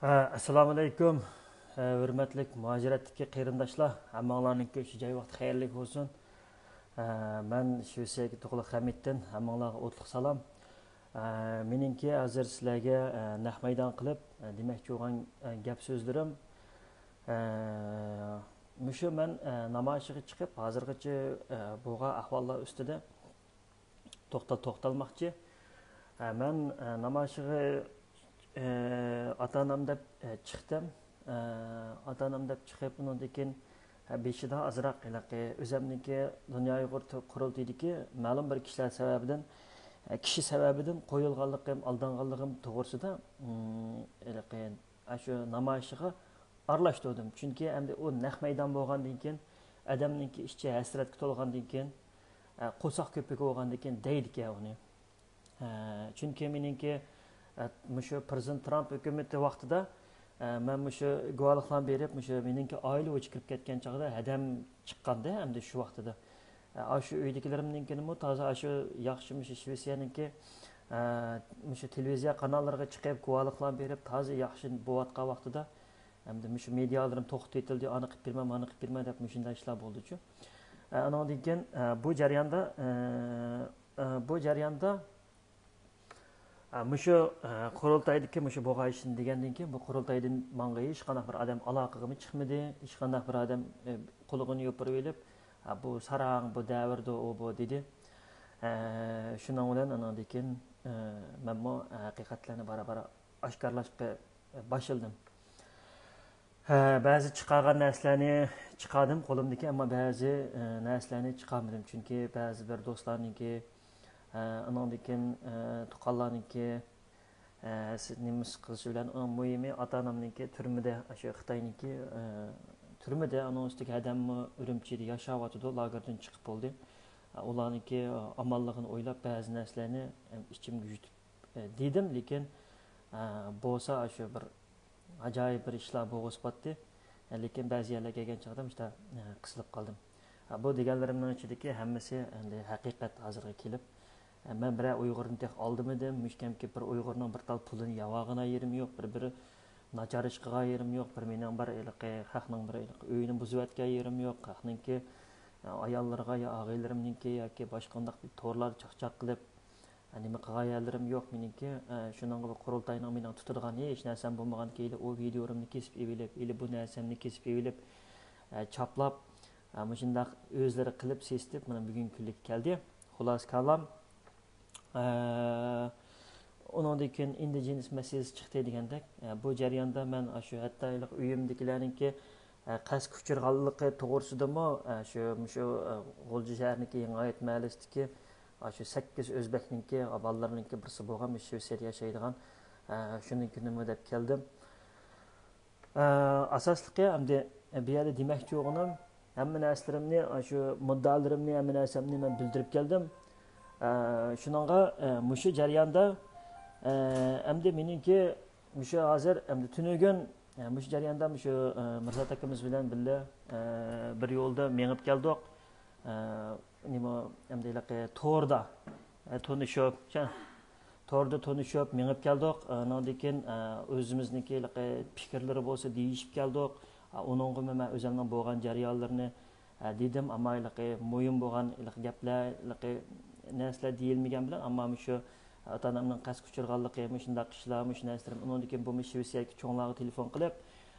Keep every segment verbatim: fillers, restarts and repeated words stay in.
ئەسسالامۇئەلەيكۇم، ھۆرمەتلىك مۇھاجىرەتتىكى قېرىنداشلار، ھەممىڭلارنىڭكى شۇ جاي ۋاقتى خەيرلىك بولسۇن. مەن شىۋېتسىيەگە تۇغلۇق خەمىتتىن، ھەممىڭلارغا ئوتلۇق سالام. مېنىڭكى ھازىر سىلەرگە نەق مەيدان قىلىپ دېمەكچى بولغان گەپ سۆزلىرىم، مۇشۇ مەن نامايىشىغا چىقىپ ھازىرغىچە بولغان ئەھۋاللار ئۈستىدە توختال-، توختالماقچى. ئە، مەن، ئە، نامايىشىغا، ئە، ئاتا-ئانام دەپ، ئە، چىقتىم. ئە، ئاتا-ئانام دەپ چىقىپ، ئۇنىڭدىن كېيىن، ئە، بېشىدا ئازراق ھېلىقى ئۆزەمنىڭكى دۇنيا ئۇيغۇر قۇرۇلتىيىدىكى مەلۇم بىر كىشىلەر سەۋەبىدىن، ئە، كىشى سەۋەبىدىن قويۇلغانلىقىم، ئالدانغانلىقىم توغرىسىدا، ئىم، ھېلىقى، ئە، شۇ نامايىشىغا ئارىلاشتۇردۇم. چۈنكى ئەمدى ئۇ نەق مەيدان بولغاندىن كېيىن، ئادەمنىڭكى ئىچى ھەسرەتكە تولغاندىن كېيىن، ئە، قورساق كۆپۈكى بولغاندىن كېيىن دەيدىكەن ئۇنى. ئە، چۈنكى مېنىڭكى، ئە، مۇشۇ پىرېزىدېنت ترامپ ھۆكۈمىتى ۋاقتىدا، ئە، مەن مۇشۇ گۇۋاھلىقلارنى بېرىپ، مۇشۇ مېنىڭكى ئائىلە بويىچە كىرىپ كەتكەن چاغدا ھەدەم چىققاندا، ئەمدى شۇ ۋاقتىدا. ئە، ئاشۇ ئۆيدىكىلىرىمنىڭكىنىمۇ تازا ئاشۇ ياخشى مۇشۇ شىۋېتسىيەنىڭكى، ئە، مۇشۇ تېلېۋىزىيە قاناللىرىغا چىقىپ، گۇۋاھلىقلارنى بېرىپ، تازا ياخشى بولۇۋاتقان ۋاقتىدا، ئەمدى مۇشۇ مېدىيالىرىم توختىتىلدى، ئانى قىلىپ بېرىمەن، مانى قىلىپ بېرىمەن دەپ مۇشۇنداق ئىشلار بولدىچۇ. ئە، ئانىڭدىن كېيىن، ئە، بۇ جەرياندا، ئە، ئە، بۇ جەرياندا، ئە، مۇشۇ، ئە، قۇرۇلتايدىكى مۇشۇ بولغان ئىشنى دېگەندىن كېيىن، بۇ قۇرۇلتايدىن ماڭغا ھېچقانداق بىر ئادەم ئالاقىغىمۇ چىقمىدى، ھېچقانداق بىر ئادەم، ئە، قۇلىقىنى يوپۇرۇۋېلىپ، ئە، بۇ ساراڭ، بۇ دەۋردۇ، ئۇ، بۇ دېدى. ئە، شۇنىڭ بىلەن ئانىڭدىن كېيىن، ئە، مەنمۇ ھەقىقەتلەرنى بارا-بارا ئاشكارىلاشقا باشلىدىم. ھە، بەزى چىقارغان نەرسىلەرنى چىقاردىم قولۇمدىكى، ئەمما بەزى، ئە، نەرسىلەرنى چىقارمىدىم. چۈنكى بەزى بىر دوستلارنىڭكى، ئە، ئانىڭدىن كېيىن، ئە، تۇغقانلارنىڭكى، ئە، سىز نېمە قىلىشى بىلەن، ئەڭ مۇھىمى ئاتا-ئانامنىڭكى تۈرمىدە، ئاشۇ خىتاينىڭكى، ئە، تۈرمىدە، ئۇنىڭ ئۈستىگە ھەدەممۇ ئۈرۈمچىدە ياشاۋاتىدۇ، لاگېردىن چىقىپ بولدى. ئە، ئۇلارنىڭكى، ئە، ئامانلىقىنى ئويلاپ بەزى نەرسىلەرنى، ئە، ئىچىمگە يۇتۇپ، ئە، دېدىم، لېكىن، ئە، بولسا ئاشۇ بىر ئاجايىپ بىر ئىشلار بولغۇسى باتتى. لېكىن بەزى يەرلەرگە كەلگەن چاغدا مۇشتا، ئە، قىسىلىپ قالدىم. ئە، بۇ دېگەنلىرىمنىڭ ئىچىدىكى ھەممىسى ئەمدى ھەقىقەت ھازىرغا كېلىپ. ئە، مەن بىرەر ئۇيغۇرنى تېخى ئالدىمىدىم. مۇشۇ كەمكى بىر ئۇيغۇرنىڭ بىر تال پۇلىنى يەۋالغان يېرىم يوق. بىر، بىر ناچار ئىش قىلغان يېرىم يوق. بىر مېنىڭ بىر ھېلىقى خەقنىڭ بىر ھېلىقى ئۆيىنى بۇزۇۋەتكەن يېرىم يوق. خەقنىڭكى، ئە، ئاياللىرىغا يا ئاغىنىلىرىمنىڭكى ياكى باشقا قانداق بىر تورلاردا چاقچاق قىلىپ، نېمە قىلغان يەرلىرىم يوق مېنىڭكى. ئە، شۇنىڭغا بۇ قۇرۇلتاينىڭ مېنىڭ تۇتىدىغان ھېچ نەرسەم بولمىغانكى، ئىلى ئۇ ۋىدىيولىرىمنى كېسىپ ئېلىپ، ئىلى بۇ نەرسەمنى كېسىپ ئېلىپ، ئە، چاپلاپ، ئە، مۇشۇنداق ئۆزلىرى قىلىپ سېسىتىپ، مانا بۈگۈنكى كۈنلۈككە كەلدى. خۇلاسە كالام، ئە، ئۇنىڭدىن كېيىن ئىندىجېنىس مەسىلىسى چىقتى دېگەندەك. ئە، بۇ جەرياندا مەن ئاشۇ ھەتتا ئۆيۈمدىكىلەرنىڭكى ئە، قەستكە ئۇچرىغانلىقى توغرىسىدىمۇ، ئە، شۇ، مۇشۇ، ئە، غۇلجا شەھىرىنىڭكى يېڭى ھايات مەھەللىسىدىكى، ئە، شۇ سەككىز ئۆزبەكنىڭكى، ئە، بالىلىرىنىڭكى بىرسى بولغان، مۇشۇ شىۋېتسىيەدە ياشايدىغان، ئە، شۇنىڭكى نېمە دەپ كەلدىم. ئە، ئاساسلىقى ئەمدى، ئە، بۇ يەردە دېمەكچى بولغىنىم، ھەممە نەرسىلىرىمنى، ئە، شۇ مۇددىئالىرىمنى، ھەممە نەرسەمنى مەن بىلدۈرۈپ كەلدىم. ئە، شۇنىڭغا، ئە، مۇشۇ جەرياندا، ئە، ئەمدى مېنىڭكى مۇشۇ ھازىر ئەمدى تۈنۈگۈن، ئە، مۇشۇ جەرياندا مۇشۇ، ئە، مىرزات ئاكىمىز بىلەن بىللە، ئە، بىر يولدا مېڭىپ كەلدۇق. ئە، نېمە، ئەمدى ھېلىقى توردا، ئە، تونۇشۇپ، چە-، توردا تونۇشۇپ مېڭىپ كەلدۇق. ئە، ئۇنىڭدىن كېيىن، ئە، ئۆزىمىزنىڭكى ھېلىقى پىكىرلىرى بولسا دېيىشىپ كەلدۇق. ئە، ئۇنىڭغىمۇ مەن ئۆزۈمنىڭ بولغان جەريانلىرىنى ھە، دېدىم، ئەمما ھېلىقى مۇھىم بولغان ھېلىقى گەپلەر، ھېلىقى نەرسىلەر دېيىلمىگەن بىلەن، ئەمما مۇشۇ ئاتا-ئانامنىڭ قەستكە ئۇچرىغانلىقى، مۇشۇنداق ئىشلار، مۇشۇ نەرسىلەر، ئۇنىڭدىن كېيىن بۇمۇ شىۋېتسىيەدىكى چوڭلارغا تېلېفون قىلىپ،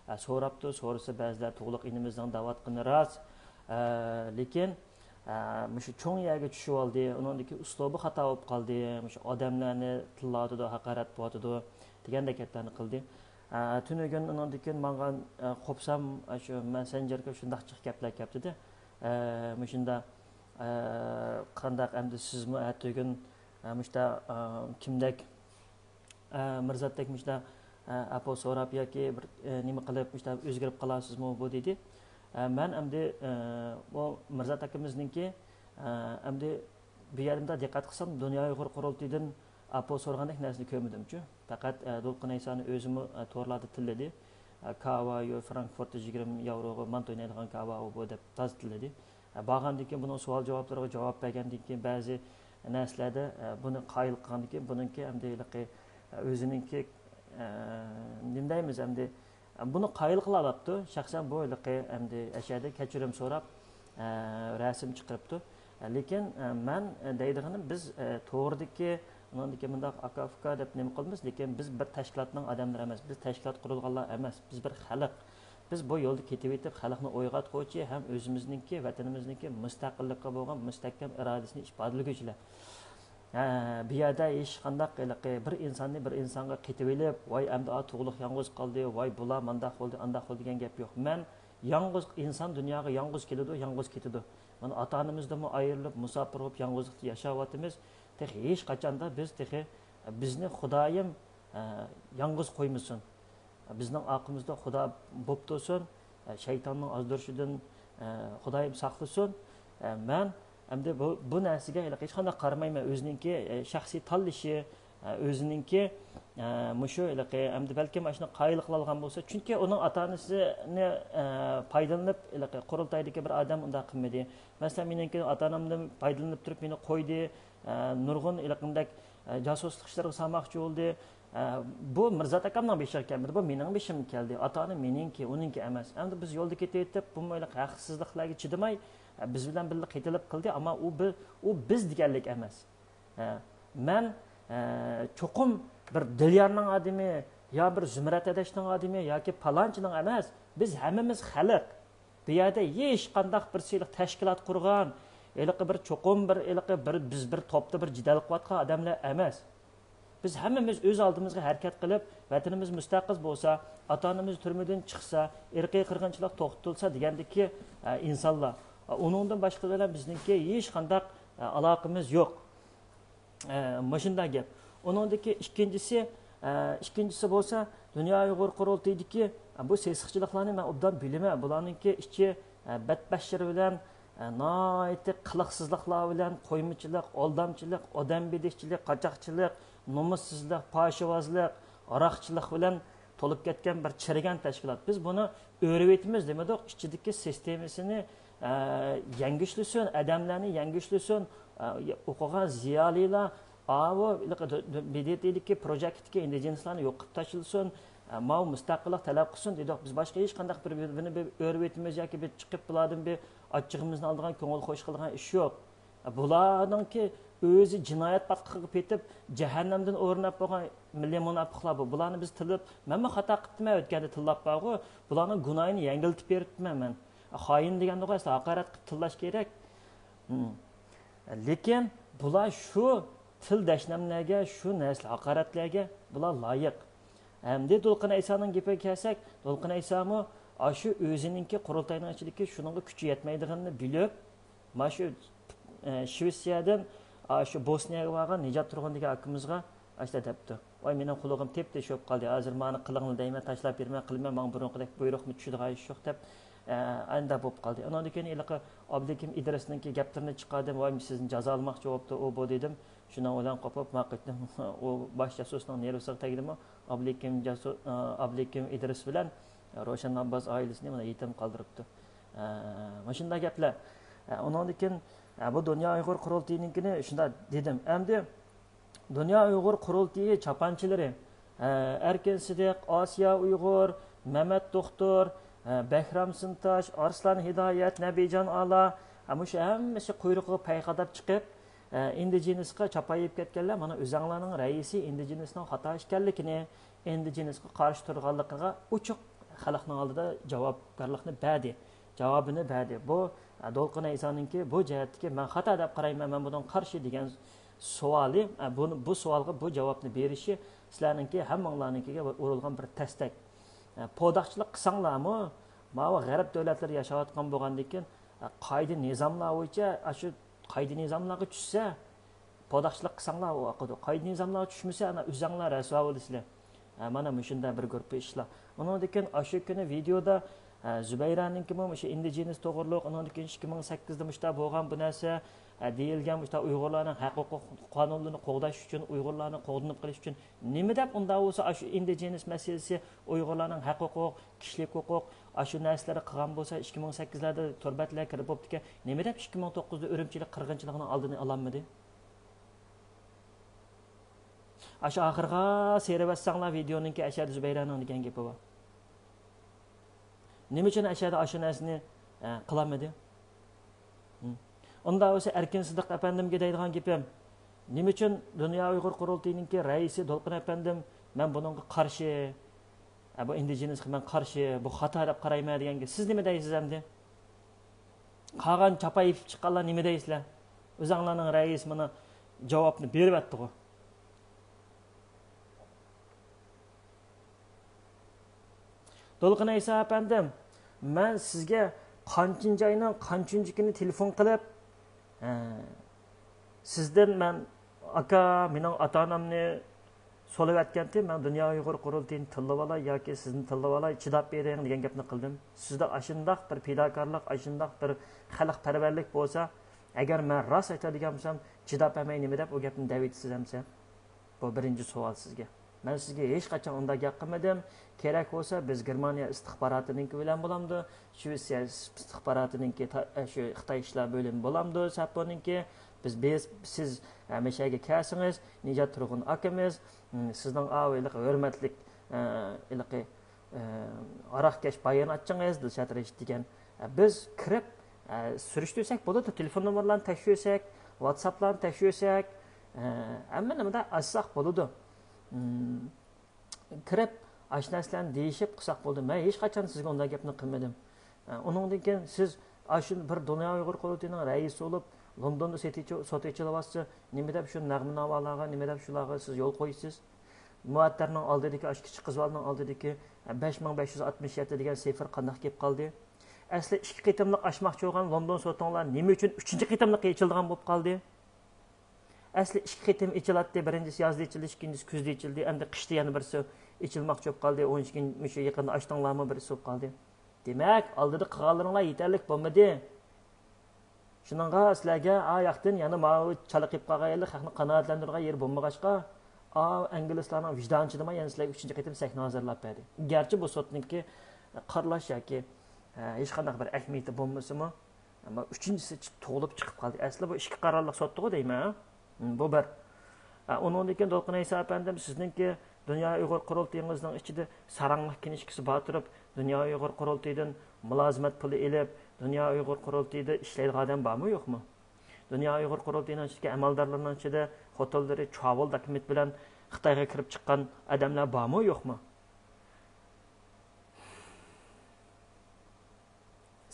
ھە، سوراپتۇ، سورىسا بەزىلەر تۇغلۇق ئىنىمىزنىڭ دەۋاتقىنى راست، ھە، لېكىن، ھە، مۇشۇ چوڭ يەرگە چۈشۈۋالدى، ئۇنىڭدىكى ئۇسلۇبى خاتا بولۇپ قالدى، مۇشۇ ئادەملەرنى تىللاۋاتىدۇ، ھاقارەت بولۇۋاتىدۇ، دېگەندەك گەپلەرنى قىلدى. ئە، تۈنۈگۈن ئۇنىڭدىن كېيىن ماڭغان، ئە، قوپسام، ئە، شۇ مەسسېنجېرغا شۇنداق جىق گەپلەر كەپتىدە. ئە، مۇشۇنداق، ئە، قانداق ئەمدى سىزمۇ ئەتىگۈن، ئە، مۇشتا، ئە، كىمدەك، ئە، مىرزاتتەك مۇشتا، ئە، ئەپۇ سوراپ ياكى بىر، ئە، نېمە قىلىپ مۇشتا ئۆزگىرىپ قالارسىزمۇ بۇ دېدى. ئە، مەن ئەمدى، ئە، بۇ مىرزات ئاكىمىزنىڭكى، ئە، ئەمدى بۇ يەردە دىققەت قىلسام، دۇنيا ئۇيغۇر قۇرۇلتىيىدىن ئاپو سورىغاندەك نەرسىنى كۆرمىدىمچۇ. پەقەت، ئە، دولقۇن ئەيسانى ئۆزىمۇ، ئە، تورلاردا تىللىدى. ئە، كاۋا يو فرانكفورت يىگىرمە ياۋروغا مانتا ئوينايدىغان كاۋا ئۇ بۇ دەپ تازا تىللىدى. ئە، بارغاندىن كېيىن بۇنىڭ سوئال جاۋابلىرىغا جاۋاب بەرگەندىن كېيىن بەزى نەرسىلەردە، ئە، بۇنى قايىل قىلغاندىن كېيىن بۇنىڭكى ئەمدى ھېلىقى، ئە، ئۆزىنىڭكى، ئە، نېمە دەيمىز ئەمدى، بۇنى قايىل قىلالاپتۇ. شەخسەن بۇ ھېلىقى ئەمدى ئەشەدە كەچۈرۈم سوراپ، رەسىم چىقىرىپتۇ. لېكىن مەن دەيدىغىنىم، بىز تورىدىكى، ئۇنىڭدىكى مۇنداق ئاكا-ئۇكا دەپ نېمە قىلىمىز، لېكىن بىز بىر تەشكىلاتنىڭ ئادەملىرى ئەمەس، بىز تەشكىلات قۇرۇلغانلار ئەمەس، بىز بىر خەلق. بىز بۇ يولدا كېتىۋېتىپ، خەلقنى ئويغاتقۇچى ھەم ئۆزىمىزنىڭكى، ۋەتىنىمىزنىڭكى مۇستەقىللىققا بولغان مۇستەھكەم ئىرادىسىنى ئىپادىلىگۈچىلەر. ھە، بۇ يەردە ھېچقانداق ھېلىقى بىر ئىنساننى بىر ئىنسانغا قېتىۋېلىپ، ۋاي ئەمدى ئا تۇغلۇق يالغۇز قالدى، ۋاي بۇلار مانداق بولدى، ئانداق بولدى دېگەن گەپ يوق. مەن يالغۇز، ئىنسان دۇنياغا يالغۇز كېلىدۇ، يالغۇز كېتىدۇ. مانا ئاتا-ئانىمىزدىنمۇ ئايرىلىپ، مۇساپىر بولۇپ، يالغۇزلۇقتا ياشاۋاتىمىز. تېخى ھېچقاچاندا بىز تېخى، بىزنى خۇدايىم، ئە، يالغۇز قويمىسۇن. بىزنىڭ ئارقىمىزدا خۇدا بوپ تۇرسۇن، شەيتاننىڭ ئازدۇرۇشىدىن خۇدايىم ساقلىسۇن. مەن ئەمدى بۇ، بۇ نەرسىگە ھېلىقى ھېچقانداق قارىمايمەن. ئۆزىنىڭكى شەخسىي تاللىشى، ئۆزىنىڭكى مۇشۇ ھېلىقى ئەمدى بەلكىم ئاشۇنى قايىل قىلالىغان بولسا، چۈنكى ئۇنىڭ ئاتا-ئانىسىنى پايدىلىنىپ، ھېلىقى قۇرۇلتايدىكى بىر ئادەم ئۇنداق قىلمىدى. مەسىلەن، مېنىڭكى ئاتا-ئانامدىن پايدىلىنىپ تۇرۇپ مېنى قويدى، نۇرغۇن ھېلىقىدەك جاسۇسلۇق ئىشلىرىغا سالماقچى بولدى. ئە، بۇ مىرزات ئاكامنىڭ بېشىغا كەلمىدى، بۇ مېنىڭ بېشىمغا كەلدى. ئاتا-ئانا مېنىڭكى، ئۇنىڭكى ئەمەس. ئەمدى بىز يولدا كېتىۋېتىپ، بۇمۇ ھېلىقى ھەقسىزلىقلارغا چىدىماي، ئە، بىز بىلەن بىللە قېتىلىپ قىلدى، ئەمما ئۇ بى-، ئۇ بىز دېگەنلىك ئەمەس. ئە، مەن، ئە، چوقۇم بىر دىليارنىڭ ئادىمى، يا بىر زۇمرەت ئەدەشنىڭ ئادىمى ياكى پالانچىنىڭ ئەمەس. بىز ھەممىمىز خەلق. بۇ يەردە ھېچقانداق بىرسى ھېلىقى تەشكىلات قۇرغان، ھېلىقى بىر چوقۇم بىر ھېلىقى بىر، بىز بىر توپتا بىر جېدەل قىلىۋاتقان ئادەملەر ئەمەس. بىز ھەممىمىز ئۆز ئالدىمىزغا ھەرىكەت قىلىپ، ۋەتىنىمىز مۇستەقىل بولسا، ئاتا-ئانىمىز تۈرمىدىن چىقسا، ئىرقىي قىرغىنچىلىق توختىتىلسا دېگەندىكى، ئە، ئىنسانلار. ئۇنىڭدىن باشقىلار بىلەن بىزنىڭكى ھېچقانداق، ئە، ئالاقىمىز يوق. ئە، مۇشۇنداق گەپ. ئۇنىڭدىكى ئىككىنچىسى، ئە، ئىككىنچىسى بولسا، دۇنيا ئۇيغۇر قۇرۇلتىيىدىكى، ئە، بۇ سېسىقچىلىقلارنى مەن ئوبدان بىلىمەن. بۇلارنىڭكى ئىچى، ئە، بەتبەشىرە بىلەن، ئە، ناھايىتى قىلىقسىزلىقلار بىلەن، قويمىچىلىق، ئالدامچىلىق، ئادەم بېدىكچىلىك، قاچاقچىلىق، نومۇسسىزلىق، پاھىشىۋازلىق، ھاراقچىلىق بىلەن تولۇپ كەتكەن بىر چىرىگەن تەشكىلات. بىز بۇنى ئۆرۈۋېتىمىز دېمىدۇق، ئىچىدىكى سىستېمىسىنى، ئە، يەڭگۈشلىسۇن، ئادەملەرنى يەڭگۈشلىسۇن، ئە، ئوقۇغان زىيالىيلار، ئاۋۇ، ھېلىقى دو-، دو-، بى دى تىدىكى پروجېكتتىكى ئىندىجېنىسلارنى يوقىتىپ تاشلىسۇن، ئە، ماۋۇ مۇستەقىللىق تەلەپ قىلسۇن دېدۇق. بىز باشقا ھېچقانداق بىر، بىر، بىرىنى بىر ئۆرۈۋېتىمىز ياكى بىر چىقىپ بۇلاردىن بىر ئاچچىقىمىزنى ئالىدىغان، كۆڭۈل خۇش قىلىدىغان ئىش يوق. بۇلارنىڭكى ئۆزى جىنايەت پاتقىقىغا پېتىپ، جەھەننەمدىن ئورناپ بولغان مىللىي مۇناپىقلار بۇ. بۇلارنى بىز تىللاپ، مەنمۇ خاتا قىپتىمەن، ئۆتكەندە تىللاپ بارغۇ. بۇلارنىڭ گۇناھىنى يەڭگىلتىپ بېرىپتىمەن مەن. خائىن دېگەندىغۇ ئەسلى ھاقارەت قىلىپ تىللاش كېرەك. ھىم. لېكىن بۇلار شۇ تىل دەشنەملەرگە، شۇ نەرسە ھاقارەتلەرگە بۇلار لايىق. ئەمدى دولقۇن ئەيسانىڭ گېپىگە كەلسەك، دولقۇن ئەيسامۇ ئاشۇ ئۆزىنىڭكى قۇرۇلتاينىڭ ئىچىدىكى شۇنىڭغا كۈچى يەتمەيدىغىنىنى بىلىپ، مانا شۇ، ئە، شىۋېتسىيەدىن ئاشۇ بوسنىيەگە بارغان نىجات تۇرغۇن دېگەن ئاكىمىزغا ئاشۇنداق دەپتۇ. ۋاي، مېنىڭ قۇلىقىم تېپ-تېشى بولۇپ قالدى. ھازىر مانا قىلىڭلار دەيمەن، تاشلاپ بېرىمەن، قىلىمەن، ماڭا بۇرۇنقىدەك بۇيرۇقمۇ چۈشىدىغان ئىش يوق دەپ، ئە، ئانداق بولۇپ قالدى. ئۇنىڭدىن كېيىن ھېلىقى ئابلىكىم ئىدرىسنىڭكى گەپلىرىنى چىقاردىم. ۋاي، سىزنى جازالىماقچى بولۇپتۇ ئۇ، بۇ دېدىم. شۇنىڭ بىلەن قوپۇپ، ما قېتىم ئۇ باش جاسۇسنىڭ نېرۋىسىغا تەگدىمۇ، ئابلىكىم جاسۇ-، ئابلىكىم ئىدرىس بىلەن روشەن ئابباس ئائىلىسىنى مانا يېتىم قالدۇرۇپتۇ. ئە، مۇشۇنداق گەپلەر. ئە، ئۇنىڭدىن كېيىن، ئە، بۇ دۇنيا ئۇيغۇر قۇرۇلتىيىنىڭكىنى شۇنداق دېدىم. ئەمدى دۇنيا ئۇيغۇر قۇرۇلتىيى چاپانچىلىرى، ئە، ئەركىن سىدىق، ئاسىيا ئۇيغۇر، مەمەت دوختۇر، ئە، بەھرام سىنتاش، ئارسلان ھىدايەت، نەبىجان ئالا، ئە، مۇشۇ ھەممىسى قۇيرۇقىغا پەي قاداپ چىقىپ، ئە، ئىندىجېنىسقا چاپان يېيىپ كەتكەنلەر مانا ئۆزەڭلارنىڭ رەئىسى ئىندىجېنىسنىڭ خاتا ئىكەنلىكىنى، ئىندىجېنىسقا قارشى تۇرغانلىقىغا ئوچۇق خەلقنىڭ ئالدىدا جاۋابكارلىقنى بەردى، جاۋابىنى بەردى. بۇ، ئە، دولقۇن ئەيسانىڭكى بۇ جەھەتتىكى مەن خاتا دەپ قارايمەن، مەن بۇنىڭغا قارشى دېگەن سوئالى، ئە، بۇ، بۇ سوئالغا بۇ جاۋابنى بېرىشى سىلەرنىڭكى ھەممىڭلارنىڭكىگە ئۇرۇلغان بىر تەستەك. ئە، پوداقچىلىق قىلساڭلارمۇ، ماۋۇ غەرب دۆلەتلىرى ياشاۋاتقان بولغاندىكىن، ئە، قائىدە نىزاملار بويىچە، ئە، شۇ قائىدە نىزاملارغا چۈشسە، پوداقچىلىق قىلساڭلار ئۇ ئاقىدۇ. قائىدە نىزاملارغا چۈشمىسە، ئانا ئۆزەڭلار رەسۋا بولىسىلەر. ھە، مانا مۇشۇنداق بىر گۇرۇپپا ئىشلار. ئۇنىڭدىن كېيىن ئاشۇ كۈنى ۋىدېودا، ھە، زۇبەيرانىڭكىمۇ مۇشۇ ئىندىجېنىس توغرۇلۇق، ئۇنىڭدىن كېيىن ئىككى مىڭ سەككىزدە مۇشۇنداق بولغان بۇ نەرسە، ھە، دېيىلگەن مۇشۇنداق ئۇيغۇرلارنىڭ ھەق ھوقۇق قانۇنلىرىنى قوغداش ئۈچۈن، ئۇيغۇرلارنى قوغدىنىپ قېلىش ئۈچۈن نېمە دەپ ئۇنداق بولسا ئاشۇ ئىندىجېنىس مەسىلىسى، ئۇيغۇرلارنىڭ ھەق ھوقۇق، كىشىلىك ھوقۇق، ئاشۇ نەرسىلەرنى قىلغان بولسا ئىككى مىڭ سەككىزلەردە تور بەتلەرگە كىرىپ بوپتىكەن، نېمە دەپ ئىككى مىڭ توققۇزدا ئۈرۈمچىلىك قىرغىنچىلىقىنىڭ ئالدىنى ئالالمىدى؟ ئاشۇ ئاخىرغا سېرىۋەتسەڭلار ۋىدېئونىڭكى، ئەشەدە زۇبەيرانىڭ دېگەن گېپى بار. نېمە ئۈچۈن ئەشەدە ئاشۇ نەرسىنى، ئە، قىلالمىدى؟ ھىم. ئۇنداق بولسا ئەركىن سىدىق ئەپەندىمگە دەيدىغان گېپىم، نېمە ئۈچۈن دۇنيا ئۇيغۇر قۇرۇلتىيىنىڭكى رەئىسى دولقۇن ئەپەندىم، مەن بۇنىڭغا قارشى، ئە، بۇ ئىندىجېنىسقا مەن قارشى، بۇ خاتا دەپ قارايمەن دېگەنگە سىز نېمە دەيسىز ئەمدى؟ قالغان چاپا يېپىپ چىققانلار نېمە دەيسىلەر؟ ئۆزۈڭلارنىڭ رەئىسى مانا جاۋابنى بېرىۋەتتىغۇ. دولقۇن ئەيسا ئەپەندىم، مەن سىزگە قانچىنچى ئاينىڭ قانچىنچى كۈنى تېلېفون قىلىپ، ھە، سىزدىن مەن، ئاكا، مېنىڭ ئاتا-ئانامنى سولىۋەتكەنتى، مەن دۇنيا ئۇيغۇر قۇرۇلتىيىنى تىللىۋالاي ياكى سىزنى تىللىۋالاي، چىداپ بېرىڭ دېگەن گەپنى قىلدىم. سىزدە ئاشۇنداق بىر پىداكارلىق، ئاشۇنداق بىر خەلقپەرۋەرلىك بولسا، ئەگەر مەن راست ئېيتىدىغان بولسام، چىداپ بەرمەي نېمە دەپ ئۇ گەپنى دەۋېتىسىز ئەمسە؟ بۇ بىرىنچى سوئال سىزگە. مەن سىزگە ھېچقاچان ئۇنداق گەپ قىلمىدىم. كېرەك بولسا، بىز گېرمانىيە ئىستىخباراتىنىڭكى بىلەن بولامدۇ، شىۋېتسىيە ئىستىخباراتىنىڭكى تا-، شۇ خىتاي ئىشلار بۆلۈمى بولامدۇ، سەپونىڭكى، بىز، بىز، سىز، ئە، مەشەگە كەلسىڭىز، نىجات تۇرغۇن ئاكىمىز، م، سىزنىڭ ئاۋۇ ھېلىقى ھۆرمەتلىك، ئە، ھېلىقى، ئە، ئاراقكەش باياناتچىڭىز، دىلشات رەشىت دېگەن. ئە، بىز كىرىپ، ئە، سۈرۈشتۈرسەك بولىدۇ، تېلېفون نومۇرلارنى تەكشۈرسەك، ۋاتساپلارنى تەكشۈرسەك، ئە، ھەممە نېمىدە ئاچساق بولىدۇ. م، كىرىپ، ئاشۇ نەرسىلەرنى دېيىشىپ قىلساق بولدى. مەن ھېچقاچان سىزگە ئۇنداق گەپنى قىلمىدىم. ئە، ئۇنىڭدىن كېيىن سىز ئاشۇ بىر دۇنيا ئۇيغۇر قۇرۇلتىيىنىڭ رەئىسى بولۇپ، لوندوندا سوت ئېچىلىۋاتسا، نېمە دەپ شۇ نەغمە ناۋالارغا، نېمە دەپ شۇلارغا سىز يول قويىسىز؟ مۇئەتتەرنىڭ ئالدىدىكى، ئاشۇ كىچىك قىز بالىنىڭ ئالدىدىكى، ئە، بەش مىڭ بەش يۈز ئاتمىش يەتتە دېگەن سىفىر قانداق كېلىپ قالدى؟ ئەسلى ئىككى قېتىملىق ئاچماقچى بولغان لوندون سوتۇڭلار نېمە ئۈچۈن ئۈچىنچى قېتىملىققا ئېچىلىدىغان بولۇپ قالدى؟ ئەسلى ئىككى قېتىم ئېچىلاتتى، بىرىنچىسى يازدا ئېچىلدى، ئىككىنچىسى كۈزدە ئېچىلدى، ئەمدى قىشتا يەنە بىرسى ئېچىلماقچى بولۇپ قالدى، ئون ئىككىنچى، مۇشۇ يېقىندا ئاچتىڭلارمۇ بىرسى بولۇپ قالدى. دېمەك، ئالدىدا قىلغانلىرىڭلار يېتەرلىك بولمىدى. شۇنىڭغا سىلەرگە ئا ياقتىن يەنە ماۋۇ چالا قېلىپ قالغان يەرلىك خەقنى قانائەتلەندۈرىدىغان يېرى بولمىغاچقا، ئا ئىنگلىزلارنىڭ ۋىجدانى چىدىماي يەنە سىلەرگە ئۈچىنچى قېتىم سەھنە ھازىرلاپ بەردى. گەرچە بۇ سوتنىڭكى قارىلاش ياكى، ھە، ھېچقانداق بىر ئەھمىيىتى بولمىسىمۇ، ئەمما ئۈچىنچىسى چىق-، تۇغۇلۇپ چىقىپ قالدى. ئەسلى بۇ ئىككى قارارلىق سوتتىغۇ دەيمەن، ھە؟ م، بۇ بىر. ئە، ئۇنىڭدىن كېيىن دولقۇن ئەيسا ئەپەندىم، سىزنىڭكى دۇنيا ئۇيغۇر قۇرۇلتىيىڭىزنىڭ ئىچىدە ساراڭلىق كىنىشكىسى بار تۇرۇپ، دۇنيا ئۇيغۇر قۇرۇلتىيىدىن مۇلازىمەت پۇلى ئېلىپ، دۇنيا ئۇيغۇر قۇرۇلتىيىدا ئىشلەيدىغان ئادەم بارمۇ، يوقمۇ؟ دۇنيا ئۇيغۇر قۇرۇلتىيىنىڭ ئىچىدىكى ئەمەلدارلىرىنىڭ ئىچىدە خوتۇنلىرى چاۋۇل دوكۇمېنت بىلەن خىتايغا كىرىپ چىققان ئادەملەر بارمۇ، يوقمۇ؟